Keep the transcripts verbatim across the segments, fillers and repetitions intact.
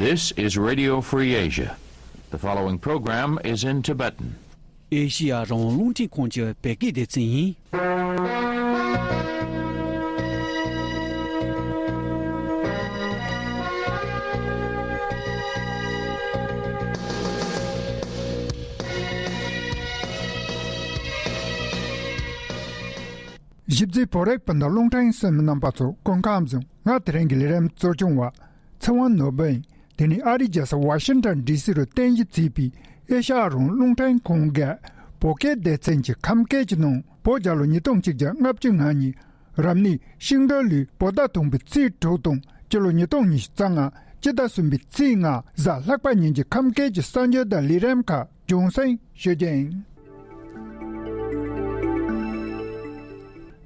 This is Radio Free Asia. The following program is in Tibetan. ཨེ་ཤི་ཡ་རང་དབང་རླུང་འཕྲིན་ཁང་གི་བོད་སྐད་སྡེ་ཚན་ཡིན། ཞིབ་འཚོལ་བོད་རིགས་སྤུན་ཟླ་རླུང་འཕྲིན་གསན་མི་རྣམ་པ་ཚོ་སྐུ་ཁམས་བཟང་། ང་དེ་རིང་གི་ལས་རིམ་གཙོ་སྐྱོང་བ་ཚེ་དབང་ནོར་བུ་ཡིན། དེ་ནི་ཨ་རིའི་རྒྱལ་ས་ཝ་ཤིང་ཊོན་ཌི་སི་རུ་རྟེན་གཞི་བྱས་པའི་ཨེ་ཤ་ཡ་རང་དབང་རླུང་འཕྲིན་ཁང་གི་བོད་སྐད་སྡེ་ཚན་གྱི་ཁམས་སྐད་ཀྱི་ནང་བོད་རྒྱལ་ལོ་ཉིས་སྟོང་གཅིག་བརྒྱ་ལྔ་བཅུ་ང་གཉིས་རབ་གནས་ཤིང་སྦྲུལ་ལོའི་བོད་ཟླ་དང་པོའི་ཚེས་དྲུག་དང་སྤྱི་ལོ་ཉིས་སྟོང་ཉི་ཤུ་རྩ་ལྔ་སྤྱི་ཟླ་གསུམ་པའི་ཚེས་ལྔ་གཟའ་ལྷག་པ་ཉིན་གྱི་ཁམས་སྐད་ཀྱི་གསར་འགྱུར་དང་ལས་རིམ་ཁག་རྒྱང་སྲིང་ཞུ་རྒྱུ་ཡིན།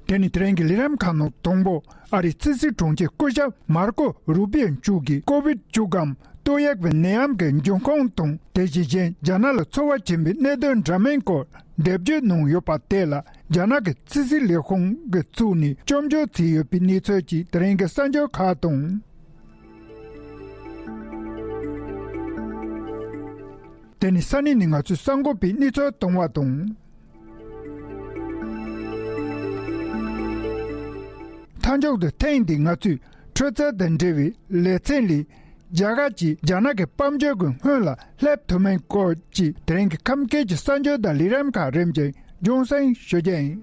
དེ་ནི་དེ་རིང་གི་ལས་རིམ་ཁག་ནང་དང་པོ། ཨ་རིའི་ཕྱི་སྲིད་དྲུང་ཆེ་སྐུ་ཞབས་མར་ཀོ་རུ་པིའོ་མཆོག་གིས་ཀོ་བིད་བཅུ་དགུའམ་ཏོག་དབྱིབས་ཀྱི་ནད་ཡམས་ཀྱི་འབྱུང་ཁུངས་དང་དེ་བཞིན་གཞན་རྒྱ་ནག་ལ་ཚོར་བ་བྱིན་པའི་གནད་དོན་འདྲ་མིན་སྐོར་འགྲེལ་བརྗོད་གནང་ཡོད་པ་དེ་ལ་རྒྱ་ནག་གི་ཕྱི་སྲིད་ལས་ཁུངས་ཀྱིས་ཚུགས་ནས་སྐྱོན་བརྗོད་བྱས་ཡོད་པའི་གནས་ཚུལ་གྱིས་དེ་རིང་གི་གསར་འགྱུར་ཁག་དང་། དེ་ནི་ས་གནས་ནས་ང་ཚོའི་གསར་འགོད་པས་གནས་ཚུལ་བཏང་བ་དང་། མཐའ་མཇུག་ཏུ་ཐེངས་འདིའི་ང་ཚོའི་འཕྲོད་བསྟེན་དང་འབྲེལ་བའི་ལེ་ཚན་ལས། རྒྱ་གར་གྱིས་རྒྱ་ནག་གི་དཔལ་འབྱོར་གྱི་སྔོན་ལ་སླེབས་ཐུབ་མིན་སྐོར་གྱི་དེ་རིང་གི་ཁམས་སྐད་ཀྱི་གསར་འགྱུར་དང་ལས་རིམ་ཁག་རིམ་བཞིན་རྒྱང་སྲིང་ཞུ་རྒྱུ་ཡིན།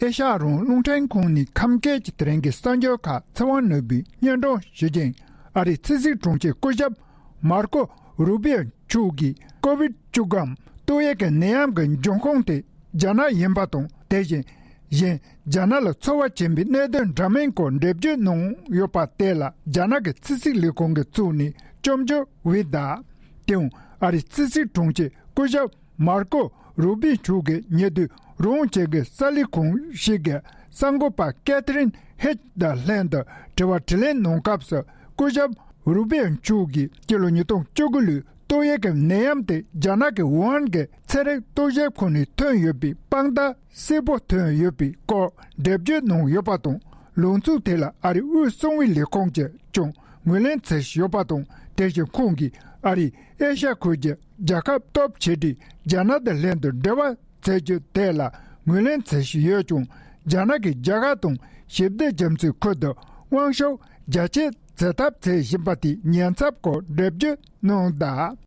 ཨེ་ཤ་ཡ་རང་དབང་རླུང་འཕྲིན་ཁང་ནས་ཁམས་སྐད་ཀྱི་དེ་རིང་གི་གསར་འགྱུར་ཁག་ཚེ་དབང་ནོར་བུས་སྙན་སྒྲོན་ཞུ་རྒྱུ་ཡིན། ཨ་རིའི་ཕྱི་སྲིད་དྲུང་ཆེ་སྐུ་ཞབས་མར་ཀོ་རུ་པིའོ་མཆོག་གིས་ཀོ་བིད་བཅུ་དགུའམ་ཏོག་དབྱིབས་ཀྱི་ནད་ཡམས་ཀྱི་འབྱུང་ཁུངས་དེ་རྒྱ་ནག་ཡིན་པ་དང་དེ་བཞིན་གཞན་རྒྱ་ནག་ལ་ཚོར་བ་བྱིན་པའི་གནད་དོན་འདྲ་མིན་སྐོར་འགྲེལ་བརྗོད་གནང་ཡོད་པ་དེ་ལ་རྒྱ་ནག་གི་ཕྱི་སྲིད་ལས་ཁུངས་ཀྱིས་ཚུགས་ནས་སྐྱོན་བརྗོད་འོས་གདའ། དེའང་ཨ་རིའི་ཕྱི་སྲིད་དྲུང་ཆེ་སྐུ་ཞབས་མར་ཀོ་རུ་པིའོ་མཆོག་གིས་ཉེ་དུས་རང་དབང་ཅན་གྱི་གསར་ལས་ཁང་ཞིག་གི་གསར་འགོད་པ་ཀེ་ཐི་རིན་ཧེད་དང་ལྷན་དུ་དྲི་བ་དྲིས་ལན་གནང་སྐབས་སུ་སྐུ་ཞབས་རུ་པིའོ་མཆོག་གིས་སྤྱི་ལོ་ཉིས་སྟོང་བཅུ་དགུ་ལོའི་ཏོག་དབྱིབས་ཀྱི་ནད་ཡམས་དེ་རྒྱ་ནག་གི་ཝུ་ཧན་གྱི་ཚན་རིག་རྟོག་ཞིབ་ཁང་ནས་ཐོན་ཡོད་པའི་དཔང་རྟགས་གསལ་པོ་ཐོན་ཡོད་པའི་སྐོར་འགྲེལ་བརྗོད་གནང་ཡོད་པ་དང་། ལངས་ཕྱོགས་དེ་ལ་ཨ་རིའི་དབུས་གསང་བའི་ལས་ཁུངས་ཀྱིས་ཀྱང་ངོས་ལེན་བྱེད་བཞིན་ཡོད་པ་དང་། དེ་བཞིན་ཁོང་གིས་ཨ་རིས་ཨེ་ཤ་ཡ་ཁུལ་གྱི་རྒྱལ་ཁབ་སྟོབས་ཆེ་གྲས་རྒྱ་ནག་དང་ལྷན་དུ་འབྲེལ་བ་བྱེད་རྒྱུ་དེ་ལ་ངོས་ལེན་བྱེད་བཞིན་ཡོད་ཀྱང་། རྒྱ་ནག་གིས་རྒྱ་གར་དང་ཞི་བདེ་རྒྱ་མཚོའི་ཁུལ་དུ་དབང་ཤུགས་རྒྱ་སྐྱེད་བྱེད་ཐབས་བྱེད་བཞིན་པ་དེའི་ཉེན་ཚབས་སྐོར་འགྲེལ་བརྗོད་གནང་གདའ།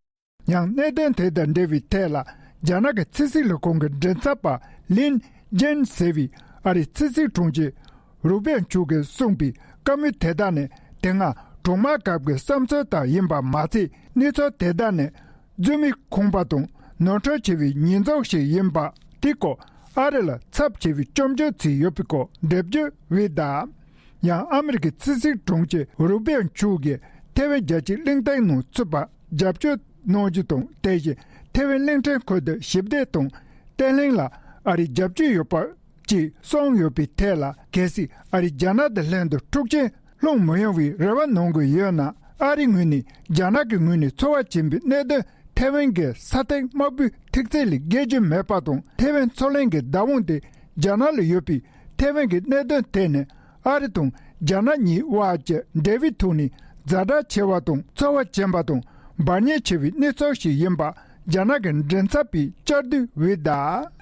ཡང་གནད་དོན་དེ་དང་འབྲེལ་བའི་ཐད་ལ་རྒྱ་ནག་གི་ཕྱི་སྲིད་ལས་ཁུངས་ཀྱི་མགྲིན་ཚབ་པ་ལིན་ཅན་ཟེར་བས་ཨ་རིའི་ཕྱི་སྲིད་དྲུང་ཆེ་རུ་པིའོ་མཆོག་གིས་གསུངས་པའི་བཀའ་མོལ་དེ་དག་ནི་དེ་སྔ་གྲོག་མ་སྐབས་ཀྱི་བསམ་ཚུལ་ལྟར་ཡིན་པ་མ་ཚད། གནས་ཚུལ་དེ་དག་ནི་རྫུན་མའི་ཁང་པ་དང་ནོར་འཁྲུལ་ཆེ་བའི་ཉེས་འཛུགས་ཤིག་ཡིན་པ་དེའི་སྐོར་ཨ་རི་ལ་ཚབས་ཆེ་བའི་སྐྱོན་བརྗོད་བྱས་ཡོད་པའི་སྐོར་འགྲེལ་བརྗོད་འོས་གདའ། ཡང་ཨ་མི་རི་ཀའི་ཕྱི་སྲིད་དྲུང་ཆེ་རུ་པིའོ་མཆོག་གིས་ཐེ་ཝན་རྒྱལ་སྤྱིའི་གླེང་སྟེགས་ནང་ཚུད་པར་རྒྱབ་སྐྱོར་གནང་རྒྱུ་དང་། དེ་བཞིན་ཐེ་ཝན་གླིང་ཕྲན་ཁུལ་དུ་ཞི་བདེ་དང་བརྟན་ལྷིང་ལ་ཨ་རིའི་རྒྱབ་སྐྱོར་ཡོད་པ་ཅེས་གསུངས་ཡོད་པའི་ཐད་ལ། གལ་སྲིད་ཨ་རིས་རྒྱ་ནག་དང་ལྷན་དུ་འཁྲུག་ཆེན་སློང་མི་ཡོང་བའི་རེ་བ་གནང་གི་ཡོད་ན། ཨ་རིའི་ངོས་ནས་རྒྱ་ནག་གི་ངོས་ནས་ཚོར་བ་བྱིན་པའི་གནད་དོན་ཐེ་ཝན་གྱི་ས་སྟེང་དམར་པོའི་ཐིག་ཚད་ལས་བརྒལ་རྒྱུ་མེད་པ་དང་། ཐེ་ཝན་མཚོ་གླིང་གི་བདག་དབང་དེ་རྒྱ་ནག་ལ་ཡོད་པས། ཐེ་ཝན་གྱི་གནད་དོན་དེ་ནི་ཨ་རི་དང་རྒྱ་ནག་གཉིས་དབར་གྱི་འབྲེལ་བའི་ཐོག་ནས་ཛ་དྲག་ཆེ་བ་དང་ཚོར་བ་ཅན་པ་དང་འབར་ཉེན་ཆེ་བའི་གནས་ཚུལ་ཞིག་ཡིན་པ་རྒྱ་ནག་གི་མགྲིན་ཚབ་པས་བསྐྱར་ཟློས་འོས་གདའ།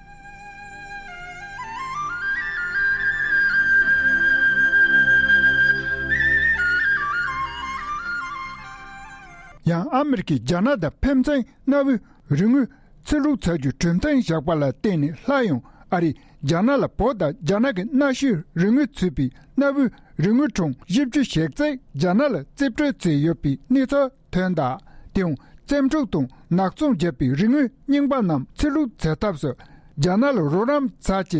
ཡང་ཨ་མི་རི་ཀས་རྒྱ་ནག་དང་ཕན་ཚུན་གནའ་བོའི་རིག་དངོས་ཚུར་སློག་བྱ་རྒྱུའི་གྲོས་མཐུན་བཞག་པ་ལ་བརྟེན་ནས། སླར་ཡང་ཨ་རིས་རྒྱ་ནག་ལ་བོད་དང་རྒྱ་ནག་གི་གནའ་ཤུལ་རིག་དངོས་ཚུད་པའི་གནའ་བོའི་རིག་དངོས་གྲངས་བཞི་བཅུ་ཞེ་གཅིག་རྒྱ་ནག་ལ་རྩིས་སྤྲོད་བྱས་ཡོད་པའི་གནས་ཚུལ་ཐོན་གདའ། དེའང་བཙན་འཕྲོག་དང་ནག་ཚོང་བརྒྱབ་པའི་རིག་དངོས་རྙིང་པ་རྣམས་ཚུར་སློག་བྱེད་ཐབས་སུ་རྒྱ་ནག་ལ་རོགས་རམ་བྱ་ཆེད་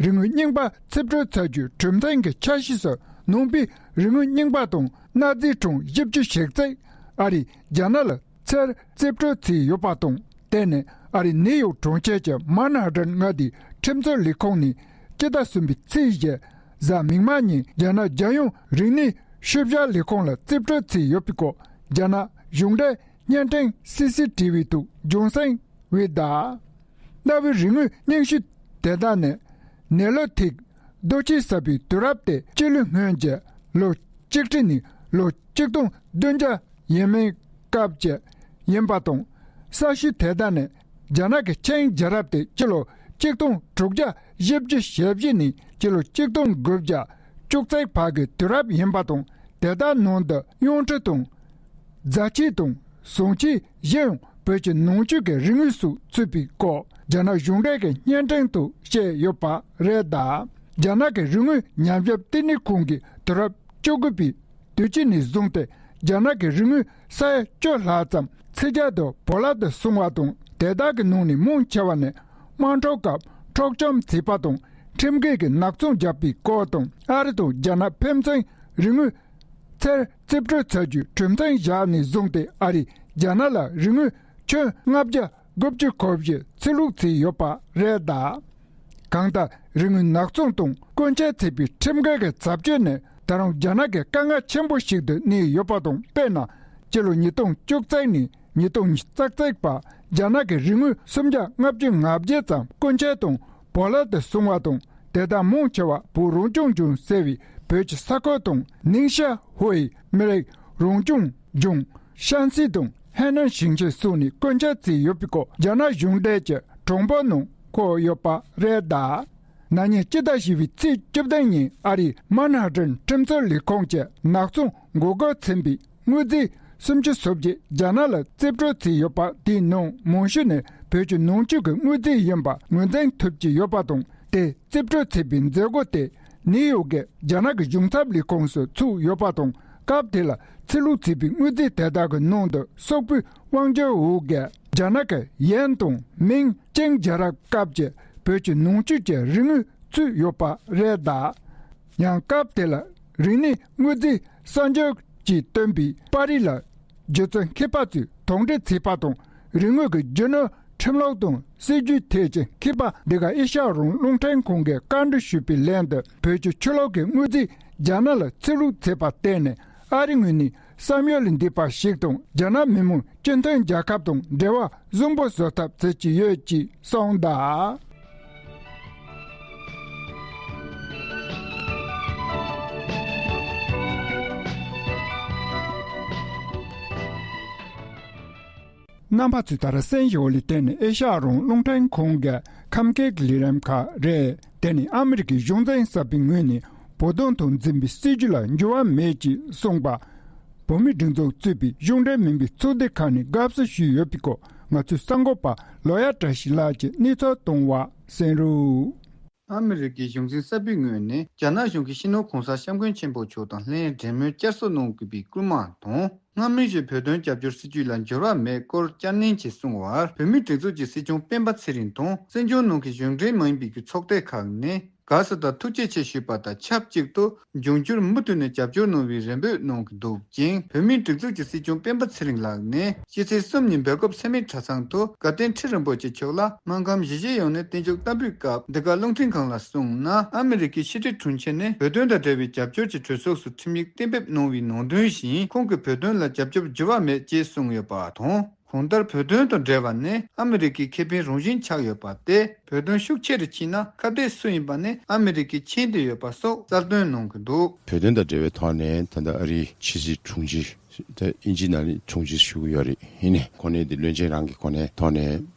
རིག་དངོས་རྙིང་པ་རྩིས་སྤྲོད་བྱ་རྒྱུའི་གྲོས་མཐུན་གྱི་འཆར་གཞི་སུ་ནང་པའི་རིག་དངོས་རྙིང་པ་དང་གནའ་རྫས་གྲངས་བཞི་བཅུ་ཞེ་གཅིག་ཨ་རིས་རྒྱ་ནག་ལ་ཚུར་རྩིས་སྤྲོད་བྱས་ཡོད་པ་དང་། དེ་ནི་ཨ་རིའི་ནིའུ་ཡོག་གྲོང་ཁྱེར་གྱི་མན་ཧ་ཏན་མངའ་སྡེའི་ཁྲིམས་རྩོད་ལས་ཁུངས་ནས་སྤྱི་ཟླ་གསུམ་པའི་ཚེས་བཞི་གཟའ་མིག་དམར་ཉིན་རྒྱ་ནག་རྒྱལ་ཡོངས་རིག་གནས་ཤུལ་བཞག་ལས་ཁུངས་ལ་རྩིས་སྤྲོད་བྱས་ཡོད་པའི་སྐོར་རྒྱ་ནག་གཞུང་འབྲེལ་བརྙན་འཕྲིན་སི་སི་ཊི་ཝི་ཐོག་རྒྱང་སྲིང་འོས་གདའ། གནའ་བོའི་རིག་དངོས་རྙིང་ཤོས་དེ་དག་ནི་ནེ་ལི་ཐིག་རྡོ་ཆས་གསར་པའི་དུས་རབས་དེ་སྤྱི་ལོ་སྔོན་གྱི་ལོ་གཅིག་ཁྲི་ནས་ལོ་གཅིག་སྟོང་བདུན་བརྒྱ་ཡས་མས་སྐབས་ཀྱི་ཡིན་པ་དང་། ས་གཞི་དེ་དག་ནི་རྒྱ་ནག་གི་ཆིང་རྒྱལ་རབས་དེ་སྤྱི་ལོ་གཅིག་སྟོང་དྲུག་བརྒྱ་བཞི་བཅུ་ཞེ་བཞི་ནས་སྤྱི་ལོ་གཅིག་སྟོང་དགུ་བརྒྱ་བཅུ་གཅིག་བར་གྱི་དུས་རབས་ཡིན་པ་དང་། དེ་དག་ནང་དུ་གཡང་ཁྲི་དང་། རྫ་ཆས་དང་ཟངས་ཆས་གཞན་ཡང་བོད་ཀྱི་ནང་ཆོས་ཀྱི་རིག་དངོས་སོགས་ཚུད་པའི་སྐོར་རྒྱ་ནག་གཞུང་འབྲེལ་གྱི་བརྙན་འཕྲིན་དུ་བཤད་ཡོད་པ་རེད་གདའ། རྒྱ་ནག་གི་རིག་དངོས་ཉམས་ཞིབ་ལྟེ་གནས་ཁང་གིས་དུས་རབས་བཅུ་དགུ་པའི་དུས་ཅི་ནས་བཟུང་སྟེ་རྒྱ་ནག་གི་རིག་དངོས་ས་ཡ་བཅུ་ལྷག་ཙམ་ཚི་རྒྱ་དང་བོ་ལ་དུ་སོང་བ་དང་། དེ་དག་གི་ནང་ནས་མང་ཆེ་བ་ནི་དམག་འཁྲུག་སྐབས་འཕྲོག་བཅོམ་བྱས་པ་དང་ཁྲིམས་འགལ་གྱི་ནག་ཚོང་རྒྱག་པའི་སྐོར་དང་། ཨ་རི་དང་རྒྱ་ནག་ཕན་ཚུན་རིག་དངོས་ཚད་རྩིས་སྤྲོད་བྱ་རྒྱུའི་གྲོས་མཐུན་བཞག་ནས་བཟུང་སྟེ་ཨ་རིས་རྒྱ་ནག་ལ་རིག་དངོས་ཁྱོན་ལྔ་བརྒྱ་དགུ་བཅུ་གོ་བཞི་ཚུར་ལོག་བྱས་ཡོད་པ་རེད་གདའ། གང་ལྟར་རིག་དངོས་ནག་ཚོང་དང་རྐུ་འཁྱེར་བྱས་པའི་ཁྲིམས་འགལ་གྱི་བྱ་སྤྱོད་ནི་ད་རུང་རྒྱ་ནག་གི་དཀའ་ངལ་ཆེན་པོ་ཞིག་ཏུ་གནས་ཡོད་པ་དང་། དཔེར་ན་སྤྱི་ལོ་ཉིས་སྟོང་བཅུ་གཅིག་ནས་ཉིས་སྟོང་ཉི་ཤུ་རྩ་གཅིག་བར་རྒྱ་ནག་གི་རིག་དངོས་སུམ་བརྒྱ་ལྔ་བཅུ་ང་བརྒྱད་ཙམ་རྐུ་འཁྱེར་དང་བོ་ལ་དུ་སོང་བ་དང་། དེ་དག་མང་ཆེ་བ་བོད་རང་སྐྱོང་ལྗོངས་ཟེར་བའི་བོད་ཀྱི་ས་ཁུལ་དང་། ནིང་ཤ་ཧོའེ་མི་རིགས་རང་སྐྱོང་ལྗོངས། ཤན་སི་དང་ཧེ་ནན་ཞིང་ཆེན་སོགས་ནས་རྐུ་འཁྱེར་བྱས་ཡོད་པའི་སྐོར་རྒྱ་ནག་གཞུང་འབྲེལ་གྱི་གྲངས་འབོར་ནང་འཁོད་ཡོད་པ་རེད་གདའ། ན་ནིང་སྤྱི་ཟླ་བཞི་པའི་ཚེས་བཅུ་བདུན་ཉིན་ཨ་རིའི་མན་ཧ་ཏན་ཁྲིམས་རྩོད་ལས་ཁང་གིས་ནག་ཚོང་འགོག་རྒོལ་ཚན་པའི་དངུལ་རྫས་སུམ་ཅུ་སོ་བརྒྱད་རྒྱ་ནག་ལ་རྩིས་སྤྲོད་བྱས་ཡོད་པ་དེའི་ནང་མང་ཤོས་ནི་བོད་ཀྱི་ནང་ཆོས་ཀྱི་དངུལ་རྫས་ཡིན་པ་ངོས་འཛིན་ཐུབ་ཀྱི་ཡོད་པ་དང་། དེ་རྩིས་སྤྲོད་བྱས་པའི་མཛད་སྒོ་དེ་ནིའུ་ཡོག་གི་རྒྱ་ནག་གི་གཞུང་ཚབ་ལས་ཁུངས་སུ་ཚུགས་ཡོད་པ་དང་། སྐབས་དེ་ལ་ཕྱིར་ལོག་བྱས་པའི་དངུལ་རྫས་དེ་དག་གི་ནང་དུ་སོག་པོའི་དབང་སྒྱུར་འོག་གི་རྒྱ་ནག་གི་ཡན་དང་མིང་ཅིང་རྒྱལ་རབས་སྐབས་ཀྱི་བོད་ཀྱི་ནང་ཆོས་ཀྱི་རིག་དངོས་ཚུད་ཡོད་པ་རེད་གདའ། ཡང་སྐབས་དེ་ལ་རིག་གནས་དངོས་རྫས་གསར་འགྱུར་གྱིས་བཏོན་པའི་པར་རིས་ལ་སྒྱུ་རྩལ་མཁས་པ་ཚོས་དོགས་འདྲི་བྱས་པ་དང་། རིག་དངོས་ཀྱི་རྒྱུ་ནོར་ཁྲིམས་ལུགས་དང་སྲིད་ཇུས་ཐད་ཀྱི་མཁས་པ་འདི་ག་ཨེ་ཤ་ཡ་རང་དབང་རླུང་འཕྲིན་ཁང་གིས་བཀའ་འདྲི་ཞུས་པའི་ལན་དུ། བོད་ཀྱི་ཆོས་ལུགས་ཀྱི་དངོས་རྫས་རྒྱ་ནག་ལ་ཕྱིར་ལོག་བྱས་པར་བརྟེན་ནས་ཨ་རི་ངོས་ནས་བསམ་ཡུལ་ལས་འདས་པ་ཞིག་དང་། རྒྱ་ནག་མི་དམངས་སྤྱི་མཐུན་རྒྱལ་ཁབ་དང་འབྲེལ་བ་བཟང་པོ་བཟོ་ཐབས་བྱེད་ཀྱི་ཡོད་ཅེས་གསུངས་གདའ། རྣམ་པ་ཚོས་ད་ར་གསན་བཞིན་པ་ལ་བརྟེན་ནས་ཨེ་ཤ་ཡ་རང་དབང་རླུང་འཕྲིན་ཁང་གི་ཁམས་སྐད་ཀྱི་ལས་རིམ་ཁག་རེད། དེ་ནི་ཨ་མི་རི་ཀའི་གཞུང་འཛིན་གསར་པའི་ངོས་ནས་བོད་དོན་ཐོག་འཛིན་པའི་སྲིད་ཇུས་ལ་འགྱུར་བ་མེད་ཅེས་གསུངས་པ། བོད་མིའི་སྒྲིག་འཛུགས་གཙོས་པའི་གཞུང་འབྲེལ་མིན་པའི་ཚོགས་སྡེ་ཁག་ནས་དགའ་བསུ་ཞུས་ཡོད་པའི་སྐོར་ང་ཚོའི་གསར་འགོད་པ་ལོ་ཡ་བཀྲ་ཤིས་ལགས་ཀྱིས་གནས་ཚུལ་བཏང་བ་གསན་རོགས། ཨ་མི་རི་ཀའི་གཞུང་འཛིན་གསར་པའི་ངོས་ནས་རྒྱ་ནག་གཞུང་གིས་སྤྱི་ནོར་གོང་ས་སྐྱབས་མགོན་ཆེན་པོ་མཆོག་དང་ལྷན་འབྲེལ་མོལ་བསྐྱར་གསོ་གནང་དགོས་པའི་སྐུལ་མ་དང་། སྔ་མའི་བཞིན་བོད་དོན་རྒྱབ་སྐྱོར་སྲིད་ཇུས་ལ་འགྱུར་བ་མེད་སྐོར་བསྐྱར་ནན་གྱིས་གསུངས་པར། བོད་མིའི་སྒྲིག་འཛུགས་ཀྱི་སྲིད་སྐྱོང་སྤེན་པ་ཚེ་རིང་དང་། བཙན་བྱོལ་ནང་གི་གཞུང་འབྲེལ་མིན་པའི་གི་ཚོགས་སྡེ་ཁག་ནས་དགའ་བསུ་དང་ཐུགས་རྗེ་ཆེ་ཞུས་པ་དང་ཆབས་ཅིག་ཏུ། འབྱུང་འགྱུར་མུ་མཐུད་ནས་རྒྱབ་སྐྱོར་གནང་བའི་རེ་འབོད་གནང་གི་འདུག་ཅིང་། བོད་མིའི་སྒྲིག་འཛུགས་ཀྱི་སྲིད་སྐྱོང་སྤེན་པ་ཚེ་རིང་ལགས་ནས་ཕྱི་ཚེས་གསུམ་ཉིན་སྦེལ་ཀོབ་སད་མི་གྲྭ་ཚང་དུ་དགའ་ལྡན་ཁྲི་རིན་པོ་ཆེ་མཆོག་ལ་སྨར་ཁམས་གཞིས་བྱེས་ཡོངས་ནས་བརྟན་བཞུགས་བསྟར་འབུལ་སྐབས། འདི་ག་རླུང་འཕྲིན་ཁང་ལ་གསུངས་ན། ཨ་མི་རི་ཀའི་ཕྱི་དྲིལ་དྲུང་ཆེ་ནས་བོད་དོན་དང་འབྲེལ་བའི་རྒྱབ་སྐྱོར་གྱི་གྲོས་ཚོགས་སུ་ཁྲིམས་ཡིག་གཏན་འབེབས་གནང་བའི་ནང་དོན་བཞིན། ཁོང་གིས་བོད་དོན་ལ་རྒྱབ་སྐྱོར་འགྱུར་བ་མེད་ཅེས་གསུངས་ཡོད་པ་དང་། གང་ལྟར་བོད་དོན་དང་འབྲེལ་བ་ནས་ཨ་མི་རི་ཀའི་ཁེ་ཕན་རང་བཞིན་ཆགས་ཡོད་པ་སྟེ། བོད་དོན་ཤུགས་ཆེ་རུ་ཕྱིན་ན་ཁ་གཏད་སུ་ཡིན་པ་ནི་ཨ་མི་རི་ཀས་མཁྱེན་བསྡད་ཡོད་པ་སོགས་གསལ་སྟོན་གནང་གི་འདུག་བོད་དོན་དང་འབྲེལ་བའི་ཐོག་ནས་ད་ལྟ་ཨ་རིའི་ཕྱི་སྲིད་དྲུང་ཆེ། ད་དབྱིན་ཇིའི་ནང་ནས་དྲུང་ཆེ་ཞུ་གི་ཡོད་རེད། ཡིན་ནའི་གོ་གནས་འདི་བློན་ཆེན་རང་གི་གོ་གནས་ཐོག་ནས་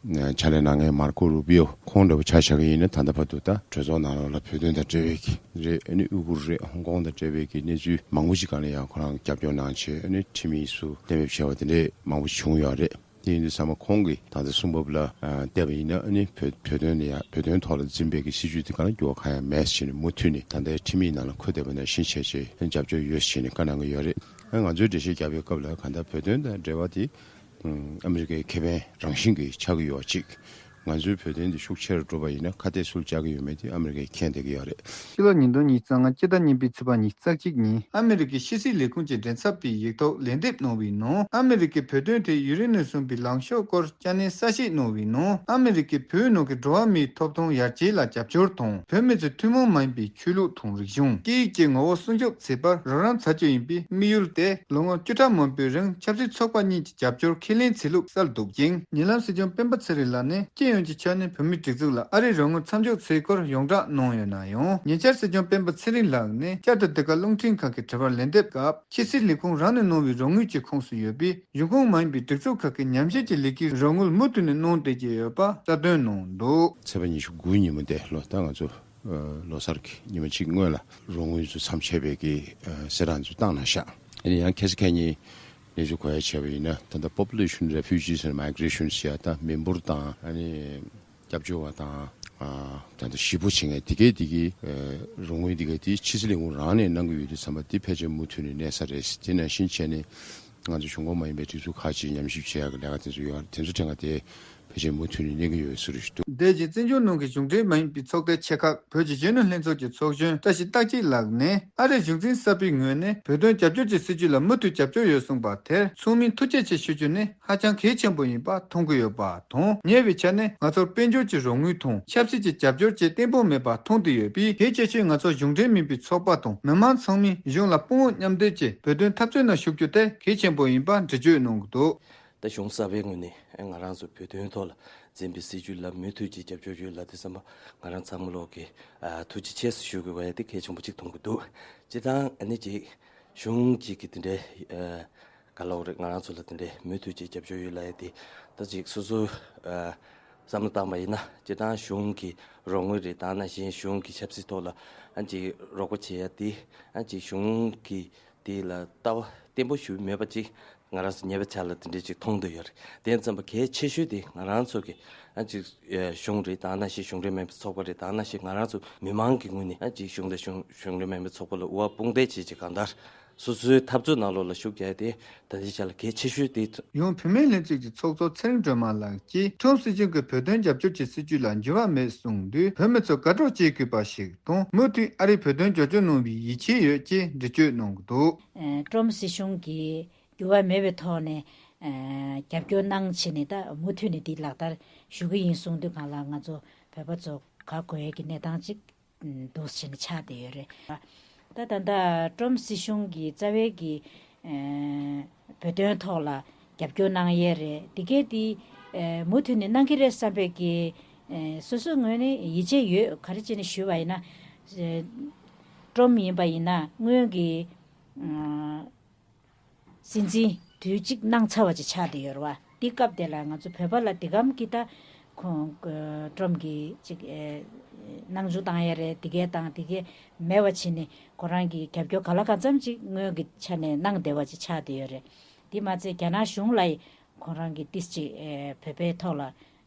ཕྱག་ལས་གནང་མཁན་མར་ཀོ་རུ་པི་ཡོ་ཁོང་འདྲ་བོ་ཆ་བཞག་གི་ཡིན་ན། ད་ལྟ་བར་དུ་ད་གྲོས་ཚོགས་ནང་ལོགས་ལ་བོད་དོན་དང་འབྲེལ་བའི་གི་རེད། ཨ་ནི་ཨུ་གུར་རེད། ཧོང་ཀོང་དང་འབྲེལ་བའི་གི་གནས་ཚུལ་མང་པོ་ཞིག་སྒང་ལ་ཡང་ཁོ་རང་རྒྱབ་སྐྱོར་གནང་བྱས། ཨ་ནི་ཁྲིམས་ཡིག་སུ་གཏན་འབེབས་བྱས་པ་དེ་འདྲས་མང་པོ་ཞིག་བྱུང་ཡོད་རེད། དེ་ཡིན་དུས་ཚང་མ་ཁོང་གིས་ད་ལྟ་གསུང་བབ་ལ་ཨ་བལྟས་པ་ཡིན་ན། ཨ་ནི་བོད་བོད་དོན་ལ་ཡ་བོད་དོན་ཐོག་ལ་འཛིན་པའི་གི་སྲིད་ཇུས་དེ་ག་ལ་འགྱུར་བ་གང་ཡང་མེད་ཟེར་ནས་མུ་མཐུད་ནས་ད་ལྟའི་ཁྲིམས་ཡིག་ནང་ལ་འཁོད་བསྡད་པ་ནང་བཞིན་བྱས་བྱས་རྒྱབ་སྐྱོར་ཡོད་ཟེར་ནས་བཀའ་གནང་གི་ཡོད་རེད། ཨ་ང་ཚོའི་འགྲེལ་བཤད་རྒྱབ་པའི་སྐབས་ལ་གང་ལྟར་བོད་དོན་དང་འབྲེལ་བ་དེ་ཨ་མི་རི་ཀའི་ཁེ་ཕན་རང་བཞིན་གྱི་ཆགས་ཀྱི་ཡོད་པ་གཅིག་ང་ཚོའི་བོད་དོན་འདི་ཤུགས་ཆེ་རུ་འགྲོ་བ་ཡིན་ན་ཁ་གཏད་སུ་བཅག་གི་ཡོད་མེད་དེ་ཨ་མི་རི་ཀས་མཁྱེན་བསྡད་ཀྱི་ཡོད་རེད། ཕྱི་ལོ་ཉིས་སྟོང་ཉི་ཤུ་རྩ་ལྔ་སྤྱི་ཟླ་གཉིས་པའི་ཚེས་པ་ཉི་ཤུ་རྩ་གཅིག་ཉིན། ཨ་མི་རི་ཀའི་ཕྱི་སྲིད་ལས་ཁུངས་ཀྱི་མགྲིན་ཚབ་པས་ཡིག་ཐོག་ལན་འདེབས་གནང་བའི་ནང་། ཨ་མི་རི་ཀས་བོད་དོན་ཐད་ཡུན་རིང་ནས་བཟུང་བའི་ལངས་ཕྱོགས་སྐོར་བསྐྱར་ནན་གསལ་བཤད་གནང་བའི་ནང་། ཨ་མི་རི་ཀས་བོད་ནང་གི་འགྲོ་བ་མིའི་ཐོབ་ཐང་ཡར་རྒྱས་ལ་རྒྱབ་སྐྱོར་དང་། བོད་མི་ཚོའི་ཐུན་མོང་མ་ཡིན་པའི་ཆོས་ལུགས་དང་རིག་གཞུང་། སྐད་ཡིག་བཅས་ངོ་བོ་སྲུང་སྐྱོབ་བྱེད་པར་རོགས་རམ་བྱ་རྒྱུ་ཡིན་པའི་དམིགས་ཡུལ་དེ་ལོ་ངོ་བཅུ་ཕྲག་མང་པོའི་རིང་ཆབ་སྲིད་ཚོགས་པ་གཉིས་ཀྱི་རྒྱབ་སྐྱོར་ཁས་ལེན་བྱེད་ལུགས་གསལ་འདུག་ཅིང་། ཉེ་ལམ་སྲིད་སྐྱོང་སྤེན་པ་ཚེ་རིང་ལགས་ནས་སྤྱི་ ཡོན་གྱི་ཆ་ནས་བོད་མིའི་སྒྲིག་འཛུགས་ལ་ཨ་རིའི་རོགས་དངུལ་མཚམས་འཇོག་བྱས་སྐོར་ཡོངས་བསྒྲགས་གནང་ཡོད་ན་ཡང་། ཉེ་ཆར་སྲིད་སྐྱོང་སྤེན་པ་ཚེ་རིང་ལགས་ནས་བསྐྱར་དུ་འདི་ག་རླུང་འཕྲིན་ཁང་གི་དྲི་བར་ལན་འདེབས་སྐབས། ཕྱི་སྲིད་ལས་ཁུངས་རང་ནས་གནང་བའི་རོགས་དངུལ་གྱི་ཁོངས་སུ་ཡོད་པའི་གཞུང་ཁོངས་མ་ཡིན་པའི་སྒྲིག་འཛུགས་ཁག་གི་ཉམས་ཞིབ་ཀྱི་ལས་ཀའི་རོགས་དངུལ་མུ་མཐུད་ནས་གནང་བསྡད་ཀྱི་ཡོད་པ་གསལ་སྟོན་གནང་འདུག། ཚེས་པ་ཉི་ཤུ་དགུ་ཉིན་མོ་དེ་ལོ་ད་ང་ཚོ་ལོ་གསར་གྱི་ཉི་མ་གཅིག་སྔོན་ལ་རོགས་དངུལ་ཚོ་མཚམས་ཆད་པའི་གི་གསལ་བསྒྲགས་ཚོ་བཏང་གནང་ཤག། ཨ་ནི་ཡང་ཁ་སང་ཁ་ཉིན་གནས་ཚུལ་གོ་ཡ་བྱས་པ་ཡིན་ན། ད་ལྟ་Population Refugees and Migration ཟེར་ཡ་ད་མི་འབོར་དང་ཨ་ནི་སྐྱབས་བཅོལ་བ་དང་། ཨ་ད་ལྟ་གཞིས་སྤོ་བྱེད་མཁན་དེ་གའི་དེ་གའི་ཨ་རོགས་དངུལ་དེ་གའི་དེ་ཕྱི་སྲིད་ལས་ཁུངས་རང་ནས་གནང་གི་ཡོད་དུས་ཙམ་པ་དེ་ཕལ་ཆེར་མུ་མཐུད་ནས་གནས་ས་རེད། དེ་ནང་བཞིན་བྱས་ནས་ང་ཚོ་གཞུང་ཁོངས་མ་ཡིན་པའི་སྒྲིག་འཛུགས་ཁག་ཅིག་ཉམས་ཞིབ་བྱེད་ཡག་གི་ལས་ཀ་དེ་ཚོ་ཡོད་རེད། དེ་ཚོ་ཐད་ཀ་དེ་ཕལ་ཆེར་མུ་མཐུད་ནས་གནས་ཀྱི་ཡོད་ཟེར་རེད་འདུག། འདས་རྗེས་བཙན་བྱོལ་ནང་གི་གཞུང་འབྲེལ་མ་ཡིན་པའི་ཚོགས་སྡེ་ཆེ་ཁག་བོད་ཀྱི་གཞོན་ནུ་ལྷན་ཚོགས་ཀྱི་ཚོགས་གཞོན་བཀྲ་ཤིས་རྟག་སྐྱིད་ལགས་ནས། ཨ་རིའི་གཞུང་འཛིན་གསར་པའི་ངོས་ནས་བོད་དོན་རྒྱབ་སྐྱོར་གྱི་སྲིད་ཇུས་ལ་མུ་མཐུད་རྒྱབ་སྐྱོར་ཡོད་གསུངས་པ་དེར་ཚང་མས་ཐུགས་རྗེ་ཆེ་ཞུ་རྒྱུ་ནི་ཧ་ཅང་གལ་ཆེན་པོ་ཡིན་པ་མཐོང་གི་ཡོད་པ་དང་། ཉེ་བའི་ཆར་ནས་ང་ཚོར་དཔལ་འབྱོར་གྱི་རོགས་དངུལ་དང་ཆབ་སྲིད་ཀྱི་རྒྱབ་སྐྱོར་བཅས་བརྟན་པོ་མེད་པ་མཐོང་བསྡད་ཡོད་པས། གལ་ཆེ་ཤོས་ང་ཚོ་གཞུང་འབྲེལ་མིན་པའི་ཚོགས་པ་དང་མི་མང་ཚང་མས་གཞུང་ལ་དཔུང་པ་མཉམ་འདེགས་བྱས་བོད་དོན་འཐབ་རྩོད་ནང་ཞུགས་རྒྱུ་དེ་གལ་ཆེན་པོ་ཡིན་པ་འགྲེལ་བརྗོད་གནང་གི་འདུག། ད་གཞུང་གསར་པའི་ངོས་ནས་ང་རང་ཚོ་བོད་དོན་ཐོག་ལ་འཛིན་པའི་སྲིད་ཇུས་ལ་མུ་མཐུད་ཀྱི་རྒྱབ་སྐྱོར་ཡོད་ལབ་དུས་ཙམ་པ། ང་རང་ཚང་མ་ལོག་གི་ཨ་ཐུགས་རྗེ་ཆེ་ཞུ་དགོས་པ་ཡ་དེ་གལ་ཆེན་པོ་གཅིག་མཐོང་གི་འདུག། སྤྱིར་བཏང་ཨ་ནི་ཅིག་གཞུང་གཅིག་གི་དེ་འདྲའི་ཨ་ག་ལབ་རེད། ང་རང་ཚོ་ལ་དེ་འདྲའི་མུ་མཐུད་ཀྱི་རྒྱབ་སྐྱོར་ཡོད་ལབ་ཡ་དེ་ད་ཅིག་སོ་སོའི་ཨ་བསམ་བློ་བཏང་པ་ཡིན་ན། སྤྱིར་བཏང་གཞུང་གི་རོགས་དངུལ་རེད། ད་ནང་བཞིན་གཞུང་གི་ཆབ་སྲིད་ཐོག་ལ་ཨ་ཅིག་རོགས་པ་བྱེད་ཡ་དེ་ཨ་ཅིག་གཞུང་གི་དེ་ལ་ལྟ་བ་བརྟན་པོ་ཞིག་མེད་པ་ཅིག་ང་རང་ཚོ་ཉེ་བའི་ཆར་ལ་དེ་འདྲས་ཅིག་མཐོང་འདོད་ཡོད་རེད། དེ་ཙམ་པ་གལ་ཆེ་ཤོས་དེ་ང་རང་ཚོ་གི་ཨ་ཅིག་ཨེ་གཞུང་རེད། ད་ནང་བཞིན་གཞུང་འབྲེལ་མིན་པའི་ཚོགས་པ་རེད། ད་ནང་བཞིན་ང་རང་ཚོ་མི་མང་གི་ངོས་ནས་ཨ་ཅིག་གཞུང་དང་གཞུང་གཞུང་འབྲེལ་མིན་པའི་ཚོགས་པ་ལ་དབུ་བ་དཔུང་འདེགས་བྱེད་ཅིག་གང་ལྟར་སོ་སོའི་འཐབ་རྩོད་ནང་ལོགས་ལ་ཤུགས་རྒྱག་ཡ་དེ་ད་ལྟའི་ཆ་ལ་གལ་ཆེ་ཤོས་དེ། ཡང་བུད་མེད་ལྷན་ཚོགས་ཀྱི་ཚོགས་གཙོ་ཚེ་རིང་སྒྲོལ་མ་ལགས་ཀྱིས་ཁྲོམ་སྲིད་གཞུང་གི་བོད་དོན་རྒྱབ་སྐྱོར་གྱི་སྲིད་ཇུས་ལ་འགྱུར་བ་མེད་གསུངས་དུས། བོད་མི་ཚོ་དགའ་སྤྲོ་སྐྱེ་དགོས་པ་ཞིག་དང་། མུ་མཐུད་ཨ་རིས་བོད་དོན་རྒྱབ་སྐྱོར་གནང་བའི་ཡིད་ཆེས་ཡོད་ཅེས་འགྲེལ་བརྗོད་གནང་གི་འདུག། ཨ་ཁྲོམ་སྲིད་གཞུང་གི་འགྱུར་བ་མེད་པའི་ཐོག་ནས་ཨ་རྒྱབ་སྐྱོར་གནང་བྱས་ནས། ད་མུ་མཐུད་ནས་འདི་ལག་བསྟར་ཞུ་གི་ཡིན་གསུངས་དུས་སྒང་ལ་ང་ཚོ་བོད་པ་ཚོ་དགའ་དགོས་ཡས་ཀྱི་གནས་སྟངས་ཅིག་འདུག་སེ་བྱས་ནས་ཆགས་བསྡད་ཡོད་རེད། ད་ད་ལྟ་ཁྲོམ་སྲིད་གཞུང་གི་རྩ་བའི་གི་ཨ་བོད་དོན་ཐོག་ལ་རྒྱབ་སྐྱོར་གནང་ཡས་རེད། འདི་གས་འདི་ཨ་མུ་མཐུད་ནས་གནང་གི་རེད་བསམ་པའི་གི་ཨ་སོ་སོའི་ངོས་ནས་ཡིད་ཆེས་ཡོད། ག་རེ་བྱས་ནས་ཞུས་པ་ཡིན་ན། ཨ་ཁྲོམ་ཡིན་པ་ཡིན་ན་སྔོན་གྱི་ཨ་སྲིད་འཛིན་དུས་གཅིག་གནང་ཚར་བ་ཅིག་ཆགས་བསྡད་ཡོད་རེད་བ། འདི་སྐབས་དེ་ལ་ང་ཚོ་བོད་པ་ལ་འདི་གམ་གྱི་ད་ཁོང་ཁྲོམ་གྱི་ཅིག་ཨེ་སྣང་ཆུང་བཏང་ཡ་རེད། འདི་གས་དང་འདི་གས་མེད་པ་བྱས་ནས་ཁོ་རང་གི་རྒྱབ་སྐྱོར་ག་ལ་གང་འཚམ་ཅིག་སྔོན་གྱི་ཆ་ནས་གནང་བསྡད་པ་ཅིག་ཆགས་བསྡད་ཡོད་རེད། འདི་མ་ཚད་རྒྱ་ནག་གཞུང་ལ་ཡི་ཁོང་རང་གི་ཏིས་ཅིག་ཨེ་བོད་པའི་ཐོག་ལ་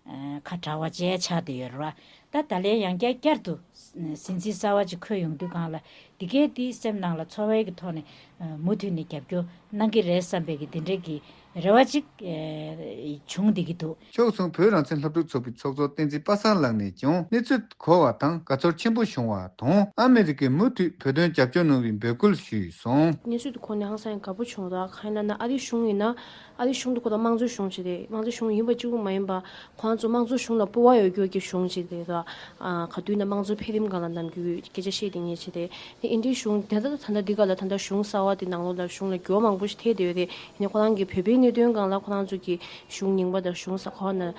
ཨ་ཁ་བྲལ་བ་བཅས་ཆགས་བསྡད་ཡོད་རེད་བ། ད་ད་ལན་ཡང་བསྐྱར་བསྐྱར་དུ་སྲིད་འཛིན་གསར་བ་ཅིག་འཁོད་ཡོང་དུས་སྒང་ལ་འདི་གས་འདི་སེམས་ནང་ལ་ཚོར་བའི་གི་ཐོག་ནས་ཨ་མུ་མཐུད་ནས་རྒྱབ་སྐྱོར་གནང་གི་རེད་བསམ་པའི་གི་འདི་འདྲའི་གི་རེ་བ་ཅིག་ཨེ་བྱུང་བསྡད་ཀྱི་འདུག། ཕྱོགས་མཚུངས་བོད་རང་བཙན་སློབ་ཕྲུག་ཚོགས་པའི་ཚོགས་གཙོ་བསྟན་འཛིན་པ་སངས་ལགས་ནས་ཀྱང་གནས་ཚུལ་གོ་བ་དང་དགའ་ཚོར་ཆེན་པོ་བྱུང་བ་དང་། ཨ་མི་རི་ཀས་མུ་མཐུད་བོད་དོན་རྒྱབ་སྐྱོར་གནང་བའི་འབོད་སྐུལ་ཞུས་སོང་། གནས་ཚུལ་དེ་གོ་ནས་ཧང་སང་ཡང་དགའ་པོ་བྱུང་། ད་གང་ཡིན་ལབ་ན་ཨ་རིའི་གཞུང་ཡིན་ན། ཨ་རིའི་གཞུང་དེ་ཁོ་ད་དམངས་གཙོའི་གཞུང་ཞིག་རེད། དམངས་གཙོའི་གཞུང་ཡིན་པ་གཅིག་པུ་མ་ཡིན་པ། ཁོང་ཚོ་དམངས་གཙོའི་གཞུང་ལ་སྤོབས་པ་ཡོད་རྒྱུ་གི་གཞུང་ཅིག་རེད་ད། ཨ་ག་དུས་ན་དམངས་གཙོའི་འཕེལ་རིམ་སྒང་ལ་ནམ་རྒྱུན་སྐད་ཆ་བཤད་བསྡད་མཁན་ཅིག་རེད། དེ་ཨིན་ཌིའི་གཞུང་དེ་ད་ད་ད་ལྟ་འདི་ག་ལ་ད་ལྟ་གཞུང་གསར་བ་དེ་ནང་ལོགས་ལ་གཞུང་ལ་འགྱུར་བ་མང་པོ་ཞིག་ཐེབས་བསྡད་ཡོད་རེད། ཡིན་ནའི་ཁོ་རང་གི་བོད་པའི་གནད་དོན་སྒང་ལ་ཁོ་རང་ཚོ་གི་གཞུང་རྙིང་པ་དང་གཞུང་གསར་ཁོ་ན་ད་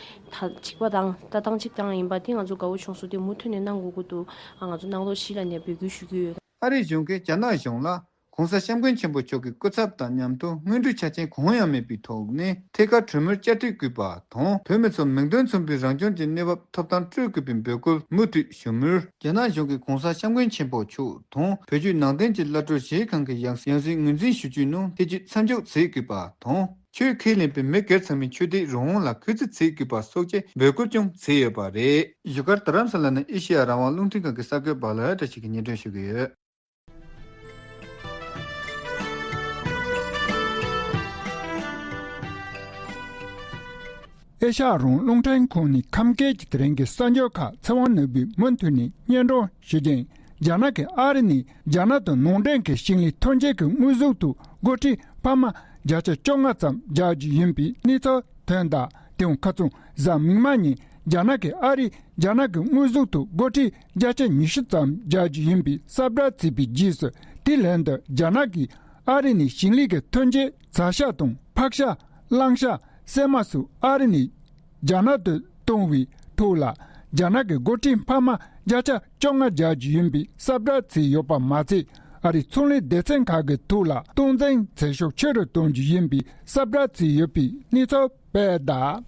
གཅིག་པ་དང་ལྟ་སྟངས་གཅིག་དང་ཡིན་པ་དེ་ང་ཚོ་དགའ་བོ་བྱུང་སོང་། དེ་མུ་མཐུད་ནས་གནང་དགོས་ཀྱི་འདུག། ཨ་ང་ཚོ་ནང་ལོགས་གཞིས་ལ་ནས་འབོད་སྐུལ་ཞུ་གི་ཡོད། ཨ་རིའི་གཞུང་གིས་རྒྱ་ནག་གཞུང་ལ་༸གོང་ས་༸སྐྱབས་མགོན་ཆེན་པོ་མཆོག་གི་སྐུ་ཚབ་དང་མཉམ་དུ་སྔོན་འགྲོའི་ཆ་རྐྱེན་གང་ཡང་མེད་པའི་ཐོག་ནས་ཐད་ཀར་གྲོས་མོལ་བསྐྱར་གྲོས་དགོས་པ་དང་། བོད་མི་ཚོ་མིང་དོན་མཚུངས་པའི་རང་སྐྱོང་གི་གནས་བབ་ཐོབ་ཐང་སྤྲོད་དགོས་པའི་འབོད་སྐུལ་མུ་མཐུད་ཞུ་མུས། རྒྱ་ནག་གཞུང་གིས་༸གོང་ས་༸སྐྱབས་མགོན་ཆེན་པོ་མཆོག་དང་བོད་བརྒྱུད་ནང་བསྟན་གྱི་བླ་སྤྲུལ་གཞན་ཁག་གི་ཡང་ཡང་སྲིད་ངོས་འཛིན་ཞུ་རྒྱུའི་ནང་ཐེ་བྱུས་མཚམས་འཇོག་བྱེད་དགོས་པ་དང་། ཆོས་ཁས་ལེན་པའི་མི་སྒེར་ཚང་མས་ཆོས་དད་རང་དབང་ལ་གུས་བརྩི་བྱེད་དགོས་པ་སོགས་ཀྱི་འབོད་སྐུལ་ཀྱང་བྱས་ཡོད་པ་རེད། བཞུགས་སྒར་རྡ་རམ་ས་ལ་ནས་ཨེ་ཤེ་ཡ་རང་དབང་རླུང་འཕྲིན་ཁང་གི་གསར་འགོད་པ་ལོ་ཡ་བཀྲ་ཤིས་ཀྱིས་སྙན་སྒྲོན་ཞུ་གི་ཡོད། ཨེ་ཤ་ཡ་རང་དབང་རླུང་འཕྲིན་ཁང་ནས་ཁམས་སྐད་ཀྱི་དེ་རིང་གི་གསར་འགྱུར་ཁག་ཚེ་དབང་ནོར་བུས་མུ་མཐུད་ནས་སྙན་སྒྲོན་ཞུ་རྒྱུ་ཡིན། རྒྱ་ནག་གིས་ཨ་རི་ནས་རྒྱ་ནག་ཏུ་ནང་འདྲེན་གྱི་ཞིང་ལས་ཐོན་སྐྱེད་ཀྱི་དངོས་ཟོག་དང་སྒོར་ཁྲི་འབུམ་བརྒྱ་ཆ་བཅོ་ལྔ་ཙམ་རྒྱག་རྒྱུ་ཡིན་པའི་གནས་ཚུལ་ཐོན་གདའ། དེའང་ཁ་རྩང་གཟའ་མིག་དམར་ཉིན་རྒྱ་ནག་གིས་ཨ་རིས་རྒྱ་ནག་གི་དངོས་ཟོག་དང་སྒོར་ཁྲི་བརྒྱ་ཆ་ཉི་ཤུ་ཙམ་རྒྱག་རྒྱུ་ཡིན་པའི་གསལ་བསྒྲགས་བྱས་པའི་རྗེས་སུ། དེའི་ལན་དུ་རྒྱ་ནག་གིས་ཨ་རི་ནས་ཞིང་ལས་ཀྱི་ཐོན་སྐྱེད་བྱ་ཤ་དང་ཕག་ཤ། གླང་ཤ། སྲན་མ་སོགས་ཨ་རི་ནས་རྒྱ་ནག་ཏུ་གཏོང་བའི་ ཐོག་ལ་རྒྱ་ནག་གི་འགོ་ཁྲིད་འཕར་མ་བརྒྱ་ཆ་བཅོ་ལྔ་རྒྱག་རྒྱུ་ཡིན་པའི་གསལ་བསྒྲགས་བྱས་ཡོད་པ་མ་ཚད། ཨ་རིའི་ཚོང་ལས་སྡེ་ཚན་ཁག་གི་ཐོག་ལ་སྟངས་འཛིན་བྱེད་ཤུགས་ཆེ་རུ་གཏོང་རྒྱུ་ཡིན་པའི་གསལ་བསྒྲགས་བྱས་ཡོད་པའི་གནས་ཚུལ་སྤེལ་གདའ།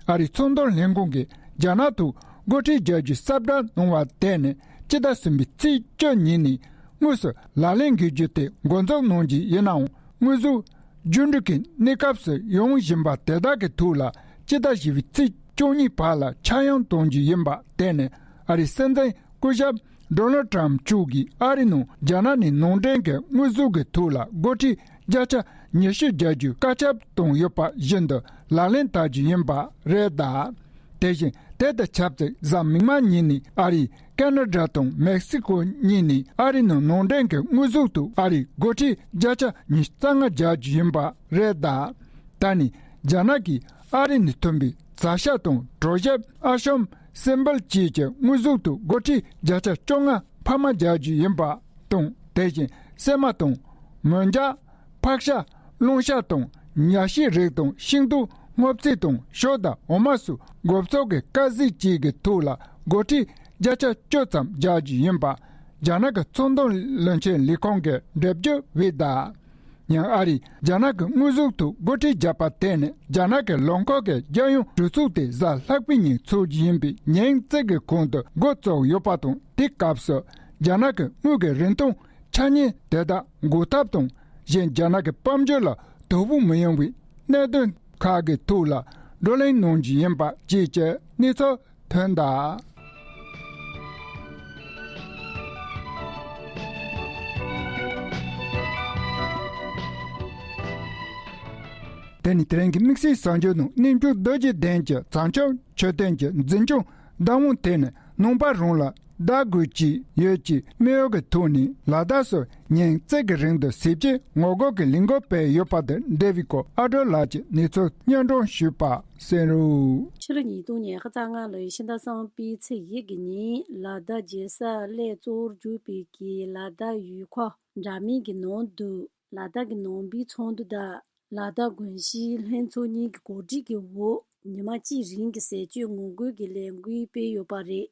ཨ་རིའི་ཚོང་དོན་ལས་ཁུངས་ཀྱིས་རྒྱ་ནག་ཐོག་འགོ་ཁྲིད་རྒྱག་རྒྱུའི་གསལ་བསྒྲགས་གནང་བ་དེ་ནི་སྤྱི་ཟླ་གསུམ་པའི་ཚེས་བཅུ་ཉིན་ནས་དངོས་སུ་ལག་ལེན་འགེལ་རྒྱུ་དེ་འགོ་འཛུགས་གནང་རྒྱུ་ཡིན་ནའང་། དངོས་ཟོག་འགྲོ་འགྲུལ་གྱི་གནས་སྐབས་སུ་ཡོང་བཞིན་པ་དེ་དག་གི་ཐོག་ལ་སྤྱི་ཟླ་བཞི་པའི་ཚེས་བཅུ་གཉིས་བར་ལ་ཆག་ཡང་གཏོང་རྒྱུ་ཡིན་པ་དེ་ནི་ཨ་རིའི་སྲིད་འཛིན་སྐུ་ཞབས་ཌོ་ནལ་ཏྲམ་མཆོག་གིས་ཨ་རི་ནང་རྒྱ་ནག་ནས་ནང་འདྲེན་གྱི་དངོས་ཟོག་གི་ཐོག་ལ་སྒོ་ཁྲལ་བརྒྱ་ཆ་ཉི་ཤུ་རྒྱག་རྒྱུའི་བཀའ་ཁྱབ་བཏང་ཡོད་པ་བཞིན་དུ་ལག་ལེན་བསྟར་རྒྱུ་ཡིན་པ་རེད་གདའ། དེ་བཞིན་དེ་དང་ཆབས་ཅིག་གཟའ་མིག་དམར་ཉིན་ནས་ཨ་རིས་ཀ་ན་ཌ་དང་མེག་སི་ཀོ་གཉིས་ནས་ཨ་རི་ནང་ནང་འདྲེན་གྱི་དངོས་ཟོག་ཏུ་ཨ་རིའི་སྒོ་ཁྲལ་བརྒྱ་ཆ་ཉི་ཤུ་རྩ་ལྔ་རྒྱག་རྒྱུ་ཡིན་པ་རེད་གདའ། ད་ནི་རྒྱ་ནག་གིས་ཨ་རི་ནས་ཐོན་པའི་ཇ་ཤ་དང་གྲོ་ཞིབ། ཨ་ཤམ། སྲན་འབུལ་བཅས་ཀྱི་དངོས་ཟོག་ཏུ་སྒོ་ཁྲལ་བརྒྱ་ཆ་བཅོ་ལྔ་འཕར་མ་རྒྱག་རྒྱུ་ཡིན་པ་དང་། དེ་བཞིན་སྲན་མ་དང་། མོན་ཇ། ཕག་ཤ། གླང་ཤ་དང་། ཉ་ཤའི་རིགས་དང་ཤིང་ཏོག། སྔོ་ཚལ་དང་ཞོ་དང་འོ་མ་སོགས་དགོས་ཚོགས་ཀྱི་དཀར་ཟས་བཅས་ཀྱི་ཐོག་ལ་སྒོ་ཁྲལ་བརྒྱ་ཆ་བཅུ་ཙམ་རྒྱག་རྒྱུ་ཡིན་པ་རྒྱ་ནག་གི་ཚོང་དོན་བློན་ཆེན་ལས་ཁུངས་ཀྱིས་འགྲེལ་བརྗོད་འབུལ་གདའ། ཡང་ཨ་རིས་རྒྱ་ནག་གི་དངོས་ཟོག་ཐོག་སྒོ་ཁྲལ་བརྒྱབ་པ་དེ་ནི་རྒྱ་ནག་གི་ལོ་འཁོར་གྱི་རྒྱལ་ཡོངས་གྲོས་ཚོགས་དེ་གཟའ་ལྷག་པའི་ཉིན་འཚོགས་རྒྱུ་ཡིན་པའི་ཉིན་གཅིག་གི་གོང་དུ་འགོ་བཙུགས་ཡོད་པ་དང་། དེ་སྐབས་སུ་རྒྱ་ནག་གི་དངུལ་གྱི་རིན་གོང་ཆ་རྙིང་དེ་དག་འགོག་ཐབས་དང་། གཞན་རྒྱ་ནག་གི་དཔལ་འབྱོར་ལ་དོ་ཕོག་མི་ཡོང་བའི་གནད་དོན་ཁག་གི་ཐོག་ལ་བགྲོ་གླེང་གནང་རྒྱུ་ཡིན་པ་བཅས་ཀྱི་གནས་ཚུལ་ཐོན་གདའ། དེ་ནི་དེ་རིང་གི་དམིགས་བསལ་གསར་འགྱུར་ནང་། གནས་མཆོག་རྡོ་རྗེ་གདན་གྱི་བྱང་ཆུབ་མཆོད་རྟེན་གྱི་འཛིན་སྐྱོང་བདག་དབང་དེ་ནི་ནང་པ་རང་ལ་བདག་དགོས་ཀྱི་ཡོད་ཅེས་དམིགས་ཡུལ་གྱི་ཐོག་ནས་ལ་དྭགས་སུ་ཉིན་གཅིག་གི་རིང་དུ་ཟས་བཅད་ངོ་རྒོལ་གྱི་ལས་འགུལ་སྤེལ་ཡོད་པ་དང་འབྲེལ་བའི་སྐོར་ཨ་སྒྲོལ་ལགས་ཀྱིས་གནས་ཚུལ་སྙན་སྒྲོན་ཞུས་པ་གསན་རོགས། ཕྱི་ལོ་ཉིས་སྟོང་ཉི་ཤུ་རྩ་ལྔ་ལོའི་ཕྱི་ཟླ་གསུམ་པའི་ཚེས་བཞི་གི་ཉིན་ལ་དྭགས་རྒྱལ་ས་གླེ་གཙོ་བོར་གྱུར་པའི་གི་ལ་དྭགས་ཡུལ་ཁག་འདྲ་མིན་གྱི་ནང་དུ་ལ་དྭགས་ཀྱི་ནང་པའི་ཚོགས་འདུ་དང་ལ་དྭགས་དགོན་གཞིས་ལྷན་ཚོགས་གཉིས་ཀྱི་གོ་སྒྲིག་གི་འོག་ཉི་མ་གཅིག་རིང་གི་ཟས་བཅད་ངོ་རྒོལ་གྱི་ལས་འགུལ་སྤེལ་ཡོད་པ་རེད།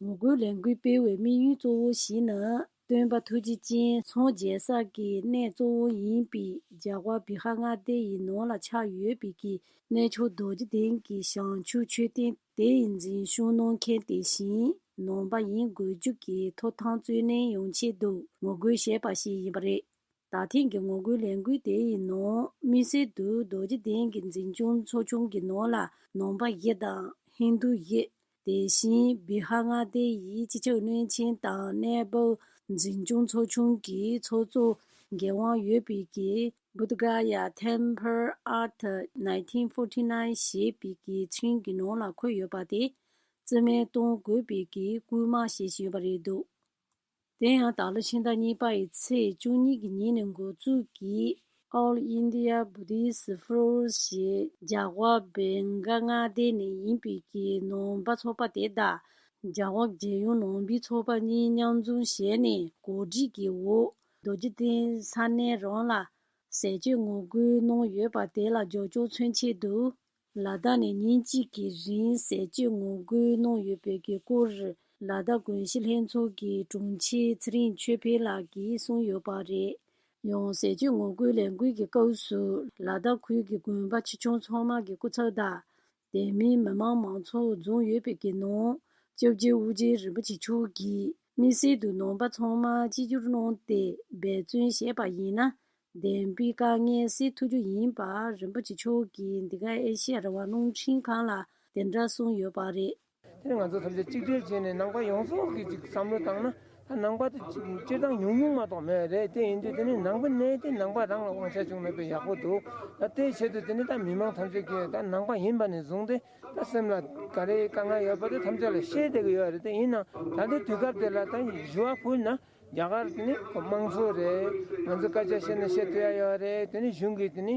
ངོ་རྒོལ་ལས་འགུལ་སྤེལ་བའི་དམིགས་ཡུལ་གཙོ་བོ་ཞིག་ནི། སྟོན་པ་ཐུགས་རྗེ་ཅན་སངས་རྒྱས་ས་གི་གནས་གཙོ་བོ་ཡིན་པའི་རྒྱལ་བ་བི་ཧར་མངའ་སྡེ་ཡི་ནང་ལ་ཆགས་ཡོད་པའི་གི་གནས་མཆོག་རྡོ་རྗེ་གདན་གྱི་བྱང་ཆུབ་མཆོད་རྟེན་དེ་ཡི་འཛིན་སྐྱོང་གནང་མཁན་དེ་བཞིན་ནང་པ་ཡིན་དགོས་རྒྱུ་གི་ཐོབ་ཐང་རྩོད་ལེན་ཡོང་ཆེད་དུ་ངོ་རྒོལ་བྱས་པ་ཞིག་ཡིན་པ་རེད། ད་ཐེངས་ཀྱི་ངོ་རྒོལ་ལས་འགུལ་དེ་ཡི་ནང་དམིགས་བསལ་དུ་རྡོ་རྗེ་གདན་གྱི་འཛིན་སྐྱོང་ཚོགས་ཆུང་གི་ནང་ལ་ནང་པ་བཞི་དང་ཧིན་རྡུ་བཞི། དེ་བཞིན་བི་ཧར་མངའ་སྡེ་ཡི་སྤྱི་ཁྱབ་བློན་ཆེན་དང་གནས་བབ་འཛིན་སྐྱོང་ཚོགས་ཆུང་གི་ཚོགས་གཙོ་འགན་དབང་ཡོད་པའི་གི་Bodh Gaya Temple Act nineteen forty-nine ཞེས་པའི་གི་ཚིག་གི་ནང་ལ་འཁོད་ཡོད་པ་དེ་རྩིས་མེད་གཏོང་དགོས་པའི་གི་སྐུལ་མ་བྱེད་བཞིན་ཡོད་པ་རེད་འདུག་དེ་ཡང་ད་ལོ་ཕྱི་ཟླ་གཉིས་པ་ཡི་ཚེས་བཅུ་གཉིས་ཀྱི་ཉིན་ནས་འགོ་བཙུགས་ཀྱིས་All India Buddhist Forum ཞེས་རྒྱ་གར་བེང་ག་མངའ་སྡེ་ནས་ཡིན་པའི་གི་ནང་པ་ཚོགས་པ་དེ་དང་རྒྱ་གར་རྒྱལ་ཡོངས་ནང་པའི་ཚོགས་པ་གཉིས་མཉམ་འཛོམས་བྱས་ནས་གོ་སྒྲིག་གི་འོག་རྡོ་རྗེ་གདན་ས་གནས་རང་ལ་ཟས་བཅད་ངོ་རྒོལ་གནང་ཡོད་པ་དེ་ལ་རྒྱབ་སྐྱོར་མཚོན་ཆེད་དུ། ལ་དྭགས་ནས་ཉིན་གཅིག་གི་རིང་ཟས་བཅད་ངོ་རྒོལ་གནང་ཡོད་པའི་གི་སྐོར། ལ་དྭགས་དགོན་གཞིས་ལྷན་ཚོགས་ཀྱི་དྲུང་ཆེ་ཚེ་རིང་ཆོས་འཕེལ་ལགས་ཀྱིས་གསུངས་ཡོད་པ་རེད། ཡང་ཟས་བཅད་ངོ་རྒོལ་ལས་འགུལ་གྱི་སྐབས་སུ་ལ་དྭགས་ཁུལ་གྱི་དགོན་པ་ཆེ་ཆུང་ཚང་མ་གི་སྐུ་ཚབ་དང་། དེ་མིན་མི་མང་མང་ཚོགས་འཛོམས་ཡོད་པའི་གི་ནང་། སྐྱབས་རྗེ་ཨོ་རྒྱན་རིན་པོ་ཆེ་མཆོག་གིས་དམིགས་བསལ་དུ་ནང་པ་ཚང་མ་གཅིག་གྱུར་གནང་སྟེ་འབད་བརྩོན་བྱས་པ་ཡིན་ན། བདེན་པའི་དཀའ་ངལ་སེལ་ཐུབ་རྒྱུ་ཡིན་པ་རིན་པོ་ཆེ་མཆོག་གིས་འདི་ག་ཨེ་ཤེ་ཡ་རང་དབང་རླུང་འཕྲིན་ཁང་ལ་དེ་འདྲ་གསུངས་ཡོད་པ་རེད། དེ་ནི་ང་ཚོ་ཐམས་ཅད་གཅིག་སྒྲིལ་བྱས་ནས་ནང་པ་ཡོངས་རྫོགས་ཀྱིས་ཅིག་བསམ་བློ་བཏང་ན། ད་ནང་པ་དེ་ཅིག་སྤྱིར་བཏང་ཉུང་ཉུང་མ་གཏོགས་མེད་རེད། དེ་ཡིན་དུས་དེ་ནི་ནང་པའི་གནས་དེ་ནང་པ་རང་ལ་དབང་ཆ་བྱུང་མེད་པའི་ཡག་པོ་འདུག་ད་དེའི་ཆེད་དུ་དེ་ནི་ད་མི་མང་ཐམས་ཅད་ཀྱིས་ད་ནང་པ་ཡིན་པ་ནས་བཟུང་སྟེ། ད་སེམས་ལ་ག་རེ་དཀའ་ངལ་ཡོད་པ་དེ་ཐམས་ཅད་ལ་བཤད་བསྡད་ཀྱི་ཡོད་རེད། དེ་ཡིན་ནའང་ད་ལྟའི་དུས་སྐབས་དེ་ལ་ད་ཞུ་བ་ཕུལ་ན་རྒྱ་གར་དེ་ནི་དམངས་གཙོ་རེད། ང་ཚོ་སྐད་ཆ་བཤད་ན་བཤད་ཐུབ་ཡ་ཡོད་རེད། དེ་ནི་གཞུང་གིས་དེ་ནི་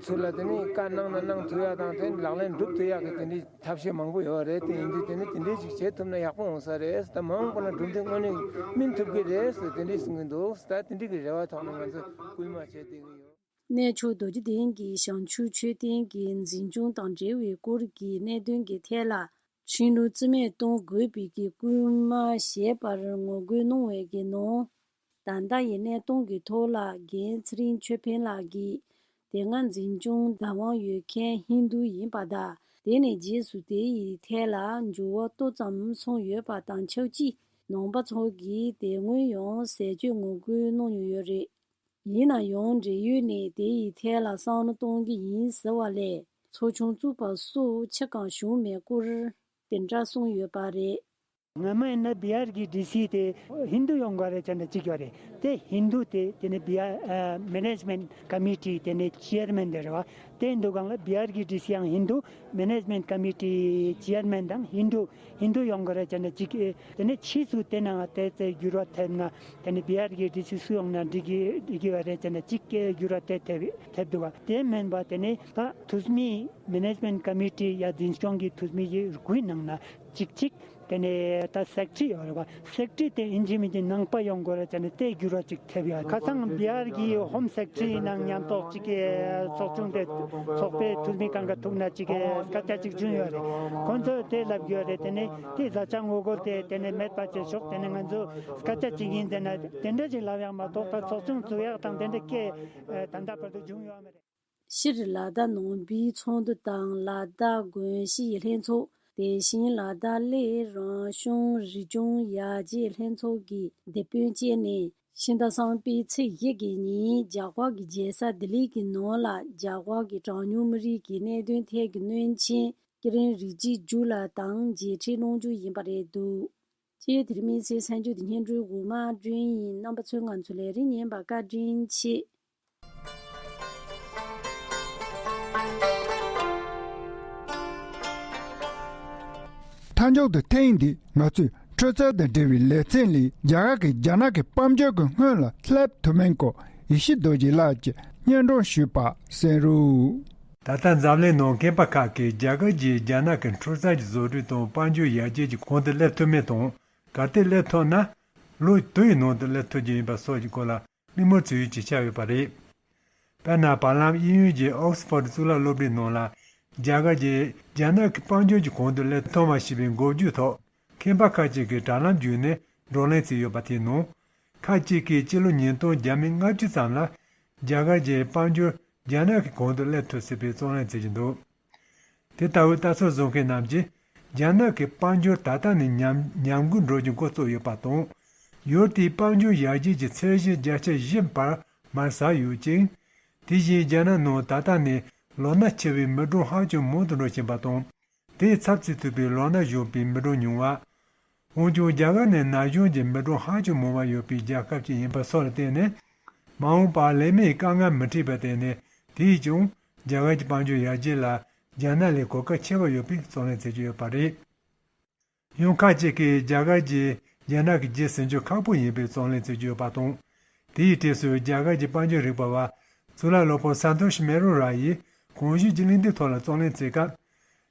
ཚུར་ལ་དེ་ནི་བཀའ་གནང་ན་གནང་ཐུབ་ཡ་དང་། དེ་ནི་ལག་ལེན་སྒྲུབ་ཐུབ་ཡ་གི་དེ་འདྲའི་ཐབས་ཤེས་མང་པོ་ཡོད་རེད། དེ་ཡིན་དུས་དེ་ནི་དེ་འདྲའི་ཞིག་བྱེད་ཐུབ་ན་ཡག་པོ་འོང་ས་རེད། ད་མ་འོངས་པ་ན་གྲུབ་འབྲས་དངོས་གནས་སྨིན་ཐུབ་ཀྱི་རེད་ཟེར་དེ་འདྲའི་གསུང་གི་འདུག་ད་དེ་འདྲའི་གི་རེ་བ་ཐོག་ནས་ང་ཚོ་སྐུལ་མ་བྱས་བསྡད་ཀྱི་ཡོད། གནས་མཆོག་རྡོ་རྗེ་གདན་གྱི་བྱང་ཆུབ་མཆོད་རྟེན་གྱི་འཛིན་སྐྱོང་དང་འབྲེལ་བའི་སྐོར་གྱི་གནད་དོན་གྱི་ཐད་ལ། ཤིང་ལུག་རྩིས་མེད་གཏོང་དགོས་པའི་གི་སྐུལ་མ་བྱས་པར་ངོ་རྒོལ་གནང་བའི་གི་ནང་། ད་ལྟ་ཡི་གནས་སྟངས་ཀྱི་ཐོག་ལ་རྒན་ཚེ་རིང་ཆོས་འཕེལ་ལགས་ཀྱིས། དེ་སྔ་འཛིན་སྐྱོང་བདག་དབང་ཡོད་མཁན་ཧིན་རྡུ་ཡིན་པ་དང་། དེ་ནས་རྗེས་སུ་དེ་ཡི་ཐད་ལ་འགྱུར་བ་ཏོག་ཙམ་སོང་ཡོད་པ་དང་ཆབས་ཅིག་ནང་པ་ཚོ་གིས་དེ་སྔོན་ཡང་ཟས་སྤྱོད་ངོ་རྒོལ་གནང་མྱོང་ཡོད་རེད། ཡིན་ན་ཡང་འབྲེལ་ཡོད་ནས་དེ་ཡི་ཐད་ལ་བསམ་བློ་གཏོང་གི་ཡིན་ཟེར་བ་ལས། ཚོགས་ཆུང་བཙུགས་པ་སོགས་ཅི་གང་བྱུང་མེད་སྐོར་དེ་འདྲ་གསུངས་ཡོད་པ་རེད། སྔ་མ་ཡིན་ན་བི་ཧར་གྱི་ཌི་སི་དེ་ཧིན་རྡུ་ཡོང་དགོས་རེད་ཅེས་འདྲ་གཅིག་ཡོད་རེད། དེ་ཧིན་རྡུ་དེ་དེ་ནས་བི་ཧར་ཨ་མེ་ནེ་ཇི་མེན་ཊི་ཀོ་མི་ཊི་དེ་ནས་ཅེར་མེན་དེ་རེད་བ། དེ་འདུག་གང་ལ་བི་ཧར་གྱི་ཌི་སི་ཡང་ཧིན་རྡུ། མེ་ནེ་ཇི་མེན་ཊི་ཀོ་མི་ཊི་ཅེར་མེན་དང་ཧིན་རྡུ། ཧིན་རྡུ་ཡོང་དགོས་རེད་ཅེས་འདྲ་གཅིག་དེ་ནས་ཕྱིས་སུ་དེ་ནང་དེ་ཚེ་འགྱུར་བ་ཐེབས་ན། དེ་ནས་བི་ཧར་གྱི་ཌི་སི་སུ་ཡོང་ན་འགྲིག་གི་འགྲིག་གི་བ་རེད་ཅེས་འདྲ་གཅིག་འགྱུར་བ་དེ་ཐེབས་ཐེབས་འདུག་བ། དེ་མིན་པ་དེ་ནས་ད་འཐུས་མི། མེ་ནེ་ཇི་མེན་ཊི་ཀོ་མི་ཊི་ཡ་འཛིན་སྐྱོང་གི་འཐུས་མི་ཡི་དགུའི་ནང་ན་གཅིག་གཅིག་དེ་ནས་ད་སེག་ཊི་རི་ཡོད་རེད་བ། སེག་ཊི་རི་དེ་ཡིན་གཅིག་མིན་གཅིག་ནང་པ་ཡོང་དགོས་རེད་ཅེས་ནས་དེ་འགྱུར་བ་ཅིག་ཐེབས་ཡོད། ཁ་སང་བི་ཧར་གྱི་ཧོམ་སེག་ཊི་རི་ནང་མཉམ་ཐོག་ཅིག་གི་ཚོགས་ཆུང་དེ་ཚོགས་པའི་འཐུས་མི་གང་ག་ཐུག་ན་ཅིག་གི་སྐད་ཆ་ཅིག་བྱུང་ཡོད་རེད། ཁོང་ཚོས་དེ་ལབ་ཡོད་རེད། དེ་ནས་དེ་བཟའ་བཅའ་ངོ་རྒོལ་དེ་དེ་ནས་མེད་པ་བྱེད་ཆོག་དེ་ནས་ང་ཚོ་སྐད་ཆ་ཅིག་ཡིན་ཟེར་ན་དེ་འདྲ་ཅིག་ལབ་ཡག་མ་གཏོགས་ད་ཚོགས་ཆུང་བཙུགས་ཡག་དང་དེ་འདྲ་སྐད་ད་ལྟ་བར་དུ་བྱུང་ཡོད་མ་རེད། སྤྱིར་ལ་དྭགས་ནང་པའི་ཚོགས་འདུ་དང་ལ་དྭགས་དགོན་སྤྱིའི་ལྷན་ཚོགས། དེ་བཞིན་ལ་དྭགས་གླེ་རང་སྐྱོང་རི་ལྗོངས་ཡར་རྒྱས་ལྷན་ཚོགས་ཀྱི་དེད་དཔོན་བཅས་ནས། ཕྱི་ཟླ་གསུམ་པའི་ཚེས་བཞི་གི་ཉིན་རྒྱ་གར་གྱི་རྒྱལ་ས་ལྡི་ལི་གི་ནང་ལ་རྒྱ་གར་གྱི་གྲངས་ཉུང་མི་རིགས་ཀྱི་གནད་དོན་ཐད་ཀྱི་བློན་ཆེན་ཀི་རན་རི་ཇི་ཇུ་ལགས་དང་མཇལ་འཕྲད་གནང་རྒྱུ་ཡིན་པ་རེད་འདུག་ཅེས་དེ་རིང་གསན་རྒྱུ་དེ་སྙན་སྒྲོན་འོག་མ་སྒྲོན་ཡིན། རྣམ་པ་ཚོས་ང་ཚོ་ལས་རིམ་ཉན་པར་བཀའ་དྲིན་ཆེ། མཐའ་མཇུག་ཏུ་ཐེངས་འདིའི་ང་ཚོས་འཕྲུལ་རྩལ་དང་འབྲེལ་བའི་ལེ་ཚན་ལས་རྒྱ་གར་གྱིས་རྒྱ་ནག་གི་དཔལ་འབྱོར་གྱི་སྔོན་ལ་སླེབས་ཐུབ་མིན་སྐོར་ཡེ་ཤེས་རྡོ་རྗེ་ལགས་ཀྱིས་སྙན་སྒྲོན་ཞུས་པ་གསན་རོགས། ད་ལྟ་འཛམ་གླིང་ནང་ཁང་པ་ཁག་གིས་རྒྱ་གར་གྱིས་རྒྱ་ནག་གི་འཕྲུལ་རྩལ་གྱི་བཟོ་སྐྲུན་དང་དཔལ་འབྱོར་ཡར་རྒྱས་ཀྱི་གོང་དུ་སླེབས་ཐུབ་མིན་དང་། གལ་ཏེ་སླེབས་ཐུབ་ན། ལོ་དུ་ཡི་ནང་དུ་སླེབས་ཐུབ་རྒྱུ་ཡིན་པ་སོགས་ཀྱི་སྐོར་ལ་དམིགས་ཡུལ་བརྩི་ཡུལ་གྱི་ཆགས་ཡོད་པ་རེད། དཔེར་ན། བར་ལམ་དབྱིན་ཡུལ་གྱི་ཨོག་སི་ཕོར་གཙུག་ལག་སློབ་གྲྭའི་ནང་ལ། རྒྱ་གར་གྱིས་རྒྱ་ནག་གི་དཔལ་འབྱོར་གྱི་གོང་དུ་སླེབས་ཐུབ་མ་ཞེས་པའི་འགོ་བརྗོད་ཐོག་ཁང་པ་ཁག་ཅིག་གིས་དྲ་ལམ་བརྒྱུད་ནས་བགྲོ་གླེང་བྱས་ཡོད་པ་དེའི་ནང་། ཁག་ཅིག་གིས་སྤྱི་ལོ་ཉིས་སྟོང་བརྒྱ་མེད་ལྔ་བཅུ་ཙམ་ལ། རྒྱ་གར་གྱི་དཔལ་འབྱོར་རྒྱ་ནག་གི་གོང་དུ་སླེབས་ཐུབ་སྲིད་པའི་རྩོད་གླེང་བྱེད་ཀྱི་འདུག་དེ་ལྟ་བུའི་ལྟ་ཚུལ་བཟུང་མཁན་རྣམས་ཀྱིས། རྒྱ་ནག་གི་དཔལ་འབྱོར་ད་ལྟ་ནས་ཉམས་ཉམས་རྒུད་འགྲོ་རྒྱུ་འགོ་བཙུགས་ཡོད་པ་དང་། ཡུལ་དེའི་དཔལ་འབྱོར་ཡར་རྒྱས་ཀྱི་ཚད་གཞི་བརྒྱ་ཆ་བཞི་བར་མར་ཟག་ཡོད་ཅིང་། དེ་བཞིན་རྒྱ་ནག་ནང་ད་ལྟ་ནས་ལོ་ན་ཆེ་བའི་མི་གྲངས་ཧ་ཅང་མང་དུ་འགྲོ་བཞིན་པ་དང་། དེས་ཚབ་བྱེད་ཐུབ་པའི་ལོ་ན་གཞོན་པའི་མི་གྲངས་ཉུང་བ། འོན་ཀྱང་རྒྱ་གར་ནི་ན་གཞོན་གྱི་མི་གྲངས་ཧ་ཅང་མང་བ་ཡོད་པའི་རྒྱལ་ཁབ་ཅིག་ཡིན་པ་སོགས་ལ་བརྟེན་ནས། མ་འོངས་པར་ལས་མེད་ཀྱི་དཀའ་ངལ་མི་འཕྲད་པར་བརྟེན་ནས། དེས་ཀྱང་རྒྱ་གར་གྱི་དཔལ་འབྱོར་ཡར་རྒྱས་ལ་རྒྱ་ནག་ལས་གོ་སྐབས་ཆེ་བ་ཡོད་པའི་རྩོད་གླེང་བྱེད་ཀྱི་ཡོད་པ་རེད། ཡང་ཁ་ཅིག་གིས་རྒྱ་གར་གྱིས་རྒྱ་ནག་གི་རྒྱུ་ཟིན་རྒྱུ་ཁག་པོ་ཡིན་པའི་རྩོད་གླེང་བྱེད་ཀྱི་ཡོད་པ་དང་། དེའི་གྲས་སུ་རྒྱ་གར་གྱི་དཔལ་འབྱོར་རིག་པ་བ་གཙུག་ལག་སློབ་དཔོན་སན་ཏོ་ཤི་མེ་རོ་ར་ཡིས་གོང་ཞུས་ཀྱི་གླེང་སྟེགས་ཐོག་ལ་རྩོད་གླེང་བྱེད་སྐབས།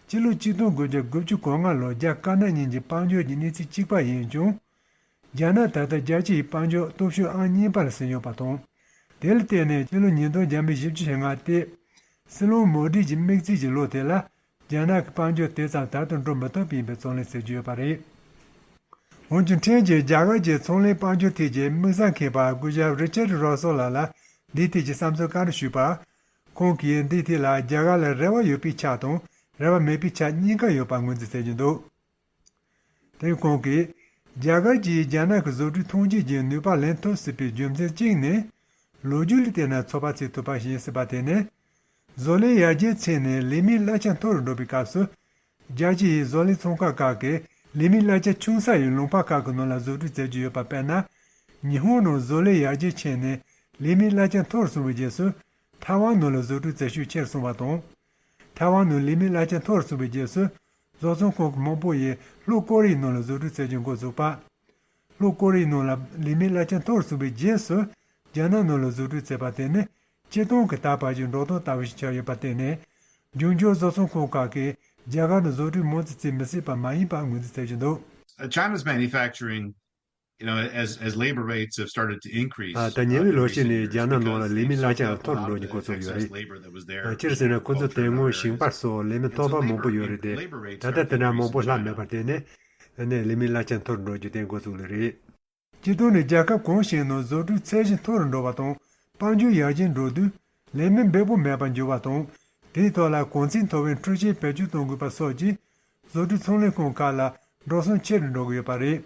སྤྱི་ལོ་གཅིག་སྟོང་དགུ་བརྒྱ་དགུ་བཅུ་གོ་ལྔ་ལོར་རྒྱ་དཀར་ནག་གཉིས་ཀྱི་དཔལ་འབྱོར་གྱི་གནས་ཚུལ་གཅིག་པ་ཡིན་ཀྱང་། རྒྱ་ནག་ད་ལྟ་རྒྱལ་སྤྱི་ཡི་དཔལ་འབྱོར་སྟོབས་ཤུགས་ཨང་གཉིས་པར་ཟིན་ཡོད་པ་དང་། དེ་ལ་བརྟེན་ནས་སྤྱི་ལོ་ཉིས་སྟོང་བརྒྱ་མེད་བཞི་བཅུ་ཞེ་ལྔ་སྟེ། སྲིད་བློན་མོ་ཌི་གྱི་དམིགས་བརྩེ་གྱི་ལོ་དེ་ལ། རྒྱ་ནག་གི་དཔལ་འབྱོར་དེ་ཙམ་དར་དུ་འགྲོ་མི་ཐུབ་པ་ཡིན་པའི་རྩོད་གླེང་བྱེད་ཀྱི་ཡོད་པ་རེད། འོན་ཀྱང་ཕྲན་གྱིས་རྒྱ་གར་གྱི་ཚོང་ལས་དཔལ་འབྱོར་ཐད་ཀྱི་དམིགས་བསལ་མཁས་པ་སྐུ་ཞབས་རི་ཆར་རོ་སོ་ལགས་ལ་འདིའི་ཐད་ཀྱི་བསམ་ཚུལ་བཀའ་འདྲི་ཞུས་པར། ཁོང་གིས་འདིའི་ཐད་ལ་རྒྱ་གར་ལ་རེ་བ་ཡོད་པའི་ཆ་དང་རེ་བ་མེད་པའི་ཆ་གཉིས་ཀ་ཡོད་པ་ངོས་འཛིན་བྱེད་ཀྱི་འདུག་དེ་ཁོང་གིས། རྒྱ་གར་གྱིས་རྒྱ་ནག་གི་བཟོ་སྐྲུན་ཐོན་སྐྱེད་ཀྱི་ནུས་པ་ལེན་ཐུབ་སྲིད་པའི་རྒྱུ་མཚན་གཅིག་ནི། ལོ་རྒྱུས་ལ་བལྟས་ན་ཚོད་དཔག་བྱེད་ཐུབ་པ་ཞིག་ཡིན་སྲིད་པ་དེ་ནི། བཟོ་ལས་ཡར་རྒྱས་ཕྱིན་ནས་ལས་མིའི་གླ་ཆ་མཐོ་རུ་འགྲོ་བའི་སྐབས་སུ། རྒྱལ་སྤྱི་ཡི་བཟོ་ལས་ཚོང་ཁང་ཁག་གིས་ལས་མིའི་གླ་ཆ་ཆུང་ས་ཡི་ལུང་པ་ཁག་གི་ནང་ལ་བཟོ་སྐྲུན་བྱེད་ཀྱི་ཡོད་པ། དཔེར་ན། ཉི་ཧོང་ནང་བཟོ་ལས་ཡར་རྒྱས་ཕྱིན་ནས་ལས་མིའི་གླ་ཆ་མཐོ་རུ་སོང་བའི་རྗེས་སུ། ཐའེ་ཝན་ནང་ལ་བཟོ་སྐྲུན་བྱེད་ཤུགས་ཆེ་རུ་སོང་བ་དང་། ཐའེ་ཝན་ནང་ལས་མིའི་གླ་ཆ་མཐོ་རུ་སོང་བའི་རྗེས་སུ། བཟོ་ཚོང་ཁང་གི་མང་པོ་ཡིས་ལྷོ་ཀོ་རི་ཡའི་ནང་ལ་བཟོ་སྐྲུན་བྱེད་རྒྱུ་འགོ་འཛུགས་པ། ལྷོ་ཀོ་རི་ཡའི་ནང་ལ་ལས་མིའི་གླ་ཆ་མཐོ་རུ་སོང་བའི་རྗེས་སུ། རྒྱ་ནག་ནང་ལ་བཟོ་སྐྲུན་བྱས་པ་དེ་ནི་སྤྱིར་བཏང་གི་རྟག་པར་གྱི་འགྲོ་སྟངས་ལྟ་བུ་ཞིག་ཆགས་ཡོད་པ་བརྟེན་ནས། འབྱུང་འགྱུར་བཟོ་ཚོང་ཁང་ཁག་གིས་རྒྱ་གར་ནང་བཟོ་སྐྲུན་མང་ཙམ་བྱེད་མི་སྲིད་པ་མ་ཡིན་པ་ངོས་འཛིན་བྱེད་ཀྱི་འདུག China's manufacturing you know, as, as labor rates have started to increase, ད་ཉེ་བའི་ལོ་ཤས་ནས་རྒྱ་ནག་ནང་ལ་ལས་མིའི་གླ་ཆ་མཐོ་རུ་འགྲོ་རྒྱུ་འགོ་ཚུགས་ཡོད་རེད། ཨ། གཅིག་ཟེར་ན་ཁོ་ཚོ་དེ་སྔོན་ཞིང་པ་སོགས་ལས་མི་མཐོ་པོ་མང་པོ་ཡོད་རེད་དེ། ད་ལྟ་དེ་འདྲ་མང་པོ་ལྷག་མེད་པར་བརྟེན་ནས་ཨ་ནི་ལས་མིའི་གླ་ཆ་མཐོ་རུ་འགྲོ་རྒྱུ་དེ་འགོ་ཚུགས་ལེ་རེད། སྤྱིར་བཏང་ནས་རྒྱལ་ཁབ་གང་ཞིག་ནང་བཟོ་སྐྲུན་ཚད་གཞི་མཐོ་རུ་འགྲོ་བ་དང་དཔལ་འབྱོར་ཡར་རྒྱས་འགྲོ་དུས་ལས་མི་འབེལ་པོ་མེད་པར་འགྱུར་བ་དང་། དེའི་ཐོག་ལ་གོང་ཚད་མཐོ་བའི་འཕྲུལ་ཆས་བེད་སྤྱོད་གཏོང་དགོས་པ་སོགས་ཀྱིས་བཟོ་སྐྲུན་ཚོང་ལས་ཁང་ཁག་ལ་འགྲོ་སོང་ཆེ་རུ་འགྲོ་གི་ཡོད་པ་རེད།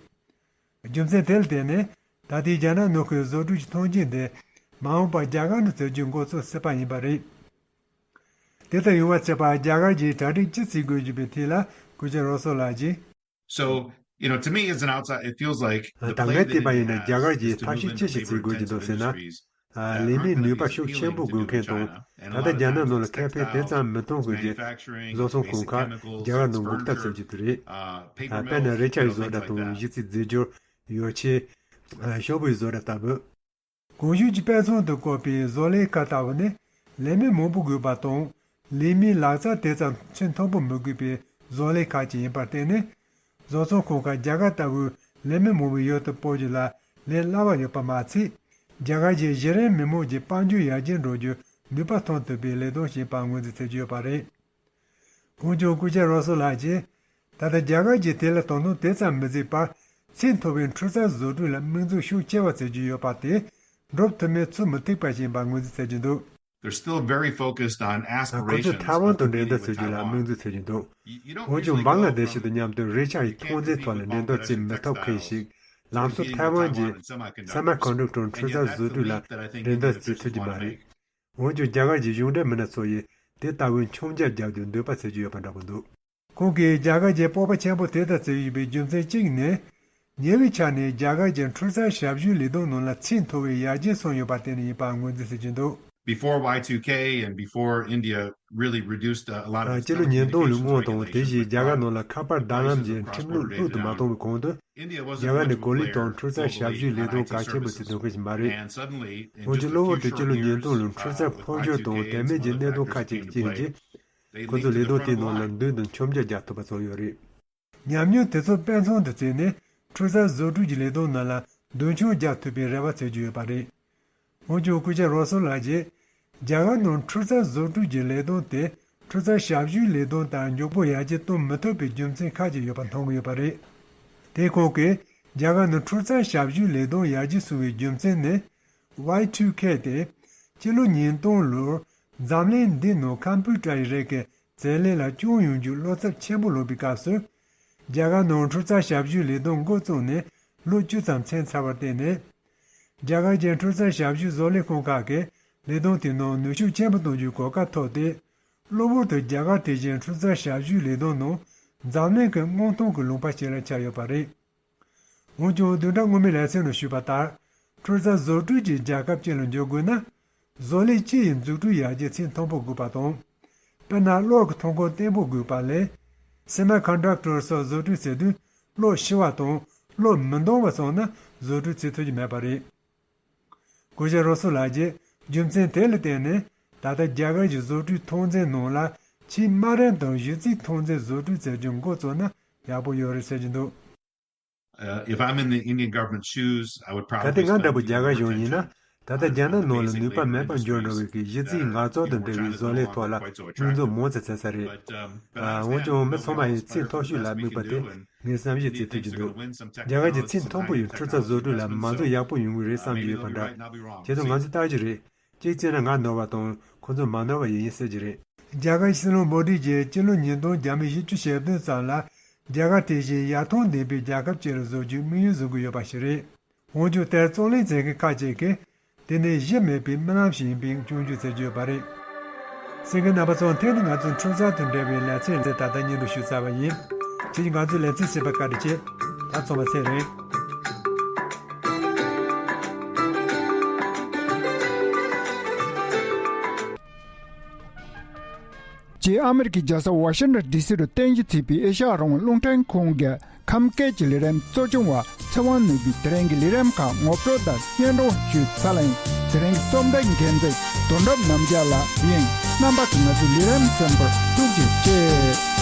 རྒྱུ་མཚན་དེ་ལ་བརྟེན་ནས་ད་ལྟའི་རྒྱ་ནག་ནང་གི་བཟོ་སྐྲུན་གྱི་མཐུན་རྐྱེན་དེ་མ་འོངས་པར་རྒྱ་གར་ནང་བཙལ་རྒྱུ་འགོ་ཚུགས་སྲིད་པ་ཡིན་པ་རེད། དེ་ལྟར་ཡོང་བར་བྱེད་པར་རྒྱ་གར་གྱིས་གྲ་སྒྲིག་ཅི་བྱེད་དགོས་ཀྱི་ཡོད་པའི་ཐད་ལ་སྐུ་ཞབས་རོ་སོ་ལགས་ཀྱིས། So, you know, to me as an outside, it feels like the ད་ངས་play that བལྟས་པ་ཡིན་ན་India རྒྱ་གར་གྱིས་has to ཐབས་ཤེས་ཅི་ཞིག་བྱེད་དགོས་ཀྱི་འདུག་ཟེར་ན། ཨ། ལས་མིའི་ནུས་པ་ཤུགས་ཆེན་པོ་དགོས་མཁན་དང་། ད་ལྟ་རྒྱ་ནག་ནང་ལ་ཁེ་ཕན་དེ་ཙམ་མི་མཐོང་གི་རྗེས་བཟོ་ཚོང་ཁང་ཁག་རྒྱ་གར་ནང་འགུག་ཐབས་བྱེད་ཀྱི་རེད། ཨ། དཔེར་ན་རས་ཆ་ཡི་བཟོ་གྲྭ་དང་གཞི་རྩའི་རྫས་སྦྱོར། ཡོ་ཆས། ཨ། ཤོག་བུའི་བཟོ་གྲྭ་ལྟ་བུ། གོང་ཞུས་ཀྱི་དཔེ་མཚོན་དུ་བཀོད་པའི་བཟོ་ལས་ཁག་ལྟ་བུ་ནི་ལས་མི་མང་པོ་དགོས་པ་དང་། ལས་མིའི་ལག་རྩལ་དེ་ཙམ་ཚད་མཐོན་པོ་མི་དགོས་པའི་བཟོ་ལས་ཁག་ཅིག་ཡིན་པར་བརྟེན་ནས། བཟོ་ཚོང་ཁང་ཁག་རྒྱ་གར་ལྟ་བུའི་ལས་མི་མང་བོའི་ཡུལ་དུ་སྤོ་རྒྱུ་ལ་ལས་སླ་བ་ཡོད་པ་མ་ཚད། རྒྱ་གར་གྱི་གཞི་རིམ་མི་དམངས་ཀྱི་དཔལ་འབྱོར་ཡར་རྒྱས་འགྲོ་རྒྱུར་ནུས་པ་ཐོན་ཐུབ་པའི་ལས་དོན་ཞིག་ཡིན་པར་ངོས་འཛིན་བྱེད་ཀྱི་ཡོད་པ་རེད། འོན་ཀྱང་སྐུ་ཞབས་རོ་སོ་ལགས་ཀྱིས། ད་ལྟ་རྒྱ་གར་གྱིས་དེ་ལ་དོ་སྣང་དེ་ཙམ་མི་མཛད་པར། ཚད་མཐོ་བའི་འཕྲུལ་རྩལ་བཟོ་སྐྲུན་ལ་དམིགས་འཛུགས་ཤུགས་ཆེ་བ་བྱེད་ཀྱི་ཡོད་པ་དེ་འགྲུབ་ཐུབ་མིན་ཚོད་མི་ཐིག་པ་ཞིག་ཡིན་པར་ངོས་འཛིན་བྱེད་ཀྱི་འདུག། They're still very focused on aspirations of competing with Taiwan. ཁོ་ཚོས་ཐའེ་ཝན་དང་འགྲན་བསྡུར་བྱེད་རྒྱུ་ལ་དམིགས་འཛུགས་བྱེད་ཀྱི་འདུག། འོན་ཀྱང་བང་ལ་དེ་ཤི་དང་མཉམ་དུ་རས་ཆ་ཡི་ཐོན་རྫས་ཐོག་ལ་འགྲན་བསྡུར་བྱེད་མི་ཐུབ་མཁན་ཞིག་ལམ་སང་ཐའེ་ཝན་གྱི་སེ་མི་ཀོན་ཌག་ཊར་འཕྲུལ་རྩལ་བཟོ་སྐྲུན་ལ་འགྲན་བསྡུར་བྱེད་ཐུབ་ཀྱི་མ་རེད། འོན་ཀྱང་རྒྱ་གར་གྱི་གཞུང་འབྲེལ་མི་སྣ་ཚོ་ཡིས་དེ་ལྟ་བུའི་མཆོང་རྒྱ་རྒྱག་རྒྱུར་འདོད་པ་བྱེད་ཀྱི་ཡོད་པ་འདྲ་པོ་འདུག། ཁོང་གིས་རྒྱ་གར་གྱིས་སྤོབས་པ་ཆེན་པོ་དེ་ལྟར་བརྩི་ཡོད་པའི་རྒྱུ་མཚན་གཅིག་ནི། ཉེ་བའི་ཆར་ནས་རྒྱ་གར་གྱི་འཕྲུལ་རྩལ་ཞབས་ཞུའི་ལས་དོན་ནང་ལ་ཚད་མཐོ་བའི་ཡར་རྒྱས་སོང་ཡོད་པར་བརྟེན་ནས་ཡིན་པར་ངོས་འཛིན་བྱེད་ཀྱི་འདུག། Before Y two K and before India really reduced a, a lot of its telecommunications regulations, like fiber optics, broadband, and other, India wasn't much of a player globally in I T services. And suddenly, in just a few short years, India became the number one player in the world. སྤྱི་ལོ་ཉིས་སྟོང་ལོའི་འཕྲུལ་རྩལ་ཕོ་འགྱུར་དང་དེ་བཞིན་རྒྱ་གར་ནང་ལ་ཁ་པར་དྲ་ལམ་གྱི་འཕྲུལ་གློག་ལྷུག་ཏུ་མ་གཏོང་བའི་གོང་དུ་རྒྱ་གར་ནི་གོ་ལའི་ཐོག་འཕྲུལ་རྩལ་ཞབས་ཞུའི་ལས་དོན་གལ་ཆེན་པོ་ཞིག་སྒྲུབ་མཁན་ཞིག་མ་རེད། འོན་ཀྱང་གློ་བུར་དུ་སྤྱི་ལོ་ཉིས་སྟོང་ལོའི་འཕྲུལ་རྩལ་ཕོ་འགྱུར་དང་འཕྲུལ་རྩལ་ཕོ་འགྱུར་དང་དོན་མེད་ཀྱི་གནད་དོན་ཁག་ཅིག་གི་རྐྱེན་གྱིས། ཁོ་ཚོས་ལས་དོན་དེའི་ནང་ལ་མདུན་དུ་མཆོང་རྒྱ་རྒྱག་ཐུབ་པ་བྱུང་ཡོད་རེད། ཉམས་མྱོང་དེ་ཚོ་དཔེ་མཚོན་དུ་བརྩིས་ནས་འཕྲུལ་རྩལ་བཟོ་སྐྲུན་གྱི་ལས་དོན་ནང་ལ་མདུན་མཆོང་རྒྱག་ཐུབ་པའི་རེ་བ་བྱེད་ཀྱི་ཡོད་པ་རེད། འོན་ཀྱང་སྐུ་ཞབས་རོ་སོ་ལགས་ཀྱིས། རྒྱ་གར་ནང་འཕྲུལ་རྩལ་བཟོ་སྐྲུན་གྱི་ལས་དོན་དེ་འཕྲུལ་རྩལ་ཞབས་ཞུའི་ལས་དོན་ལྟར་མགྱོགས་པོ་ཡར་རྒྱས་གཏོང་མི་ཐུབ་པའི་རྒྱུ་མཚན་ཁག་ཅིག་ཡོད་པ་མཐོང་གི་ཡོད་པ་རེད། དེས་ཁོང་གིས་རྒྱ་གར་ནང་འཕྲུལ་རྩལ་ཞབས་ཞུའི་ལས་དོན་ཡར་རྒྱས་སོང་བའི་རྒྱུ་མཚན་ནི། ཝའི་ཊུ་ཁེ་སྟེ། སྤྱི་ལོ་ཉིས་སྟོང་ལོར་འཛམ་གླིང་འདིའི་ནང་ཀམ་པུ་ཊར་ཡི་རིགས་ཀྱི་རྩལ་ལས་ལ་སྐྱོན་ཡོང་རྒྱུའི་བློ་འཚབ་ཆེན་པོ་ལངས་པའི་སྐབས་སུ། རྒྱ་གར་ནང་འཕྲུལ་རྩལ་ཞབས་ཞུའི་ལས་དོན་འགོ་བཙུགས་ནས་ལོ་བཅུ་ཙམ་ཕྱིན་ཚར་བར་བརྟེན་ནས། རྒྱ་གར་གྱི་འཕྲུལ་རྩལ་ཞབས་ཞུའི་བཟོ་ལས་ཁང་ཁག་གིས་ལས་དོན་དེའི་ནང་ནུས་ཤུགས་ཆེན་པོ་གཏོང་རྒྱུའི་གོ་སྐབས་ཐོབ་སྟེ། གློ་བུར་དུ་རྒྱ་གར་དེ་བཞིན་འཕྲུལ་རྩལ་ཞབས་ཞུའི་ལས་དོན་ནང་འཛམ་གླིང་གི་སྔོན་ཐོན་གྱི་ལུང་པ་ཞིག་ལ་ཆགས་ཡོད་པ་རེད། འོན་ཀྱང་བདུན་ཕྲག་སྔོན་མའི་ལེ་ཚན་ནང་ཞུས་པ་ལྟར། འཕྲུལ་རྩལ་བཟོ་སྐྲུན་གྱི་རྒྱལ་ཁབ་ཅིག་ལ་འགྱུར་དགོས་ན། བཟོ་ལས་སྤྱི་ཡི་འཛུགས་སྐྲུན་ཡར་རྒྱས་ཚད་མཐོན་པོ་དགོས་པ་དང་། དཔེར་ན་གློག་གི་ཐོན་ཁུངས་བརྟན་པོ་དགོས་པ་ལས། སེ་མི་ཀོན་ཌག་ཊར་སོགས་བཟོ་སྐྲུན་བྱེད་དུས་གློག་ཤི་བ་དང་གློག་མི་འདང་བ་སོང་ན་བཟོ་སྐྲུན་བྱེད་ཐུབ་ཀྱི་མེད་པ་རེད། སྐུ་ཞབས་རོ་སོ་ལགས་ཀྱིས་རྒྱུ་མཚན་དེ་ལ་བརྟེན་ནས་ད་ལྟ་རྒྱ་གར་གྱི་བཟོ་སྐྲུན་ཐོན་རྫས་ནང་ལ་ཆེས་དམའ་རིམ་དང་གཞི་རྩའི་ཐོན་རྫས་བཟོ་སྐྲུན་བྱེད་རྒྱུ་འགོ་བཙུགས་ན་ཡག་པོ་ཡོད་རེད་ཟེར་གྱི་འདུག། Uh, if I'm in the Indian government shoes, I would གལ་ཏེ་ང་འདྲ་པོ་རྒྱ་གར་གཞུང་ཡིན་ན། ད་ལྟ་རྒྱ་ནག་ནང་ལ་ནུས་པ་མེད་པར་འགྱུར་འགྲོ་བའི་གི་གཞི་རྩའི་ངལ་རྩོལ་དང་འབྲེལ་བའི་བཟོ་ལས་ཐོག་ལ་དམིགས་འཛུགས་མང་ཙམ་བྱེད་ས་རེད། ཨ། འོན་ཀྱང་མི་ཚང་མ་ཡིས་ཚད་མཐོ་ཤོས་ལ་དམིགས་པ་དེ་ངས་བསམ་གཞིག་བྱེད་ཐུབ་ཀྱི་འདུག། རྒྱ་གར་གྱི་ཚད་མཐོན་པོ་ཡི་འཕྲུལ་རྩལ་བཟོ་སྐྲུན་ལ་མ་འཛུགས་ཡག་པོ་ཡོང་གི་རེད་བསམ་གྱི་ཡོད་པ་འདྲ། ཁྱེད་ཚོས་ང་ཚོ་ལྟ་རྒྱུ་རེད། གཅིག་བྱས་ན་ང་ནོར་བ་དང་ཁོ་ཚོ་མ་ནོར་བ་ཡིན་ཡིན་ཟེར་གྱི་རེད། རྒྱ་གར་གྱི་སྲིད་བློན་མོ་དི་གྱིས་སྤྱི་ལོ་ཉིས་སྟོང་བརྒྱ་མེད་བཞི་བཅུ་ཞེ་བདུན་ཙམ་ལ་རྒྱ་གར་དེ་བཞིན་ཡར་ཐོན་ལྡན་པའི་རྒྱལ་ཁབ་ཅིག་ལ་བཟོ་རྒྱུའི་དམིགས་ཡུལ་བཟུང་གི་ཡོད་པ་ཞིག་རེད། འོན་ཀྱང་དེར་རྩོད་གླེང་བྱེད་མཁན་ཁག་ཅིག་གིས་དེ་ནི་གཞི་མེད་པའི་རྨི་ལམ་ཞིག་ཡིན་པའི་སྐྱོན་བརྗོད་བྱེད་ཀྱི་ཡོད་པ་རེད། གསན་མཁན་རྣམ་པ་ཚོ། དེ་ནི་ང་ཚོའི་འཕྲུལ་རྩལ་དང་འབྲེལ་བའི་ལེ་ཚན་དེ་ད་ལྟ་སྙན་སྒྲོན་ཞུས་ཚར་བ་ཡིན། ཁྱེད་ཀྱིས་ང་ཚོའི་ལེ་ཚན་གསན་པར་བཀའ་དྲིན་ཆེ། ད་ཚང་མ་ཚེ་རིང་། ཅེས་ཨ་མེ་རི་ཁའི་རྒྱལ་ས་ཝ་ཤིང་ཊོན་ཌི་སི་རུ་རྟེན་གཞི་བྱས་པའི་ཨེ་ཤ་ཡ་རང་དབང་རླུང་འཕྲིན་ཁང་གི་ཁམས་སྐད་ཀྱི་ལས་རིམ་གཙོ་སྐྱོང་བ་ཚེ་དབང་ནོར་བུས་དེ་རིང་གི་ལས་རིམ་ཁག་ངོ་སྤྲོད་དང་སྙན་སྒྲོན་ཞུས་ཚར་ལ་ཡིན། དེ་རིང་གི་རྩོམ་སྒྲིག་འགན་འཛིན་དོན་གྲུབ་རྣམ་རྒྱལ་ལགས་ཡིན། རྣམ་པ་ཚོས་ང་ཚོའི་ལས་རིམ་གསན་པར་ཐུགས་རྗེ་ཆེ།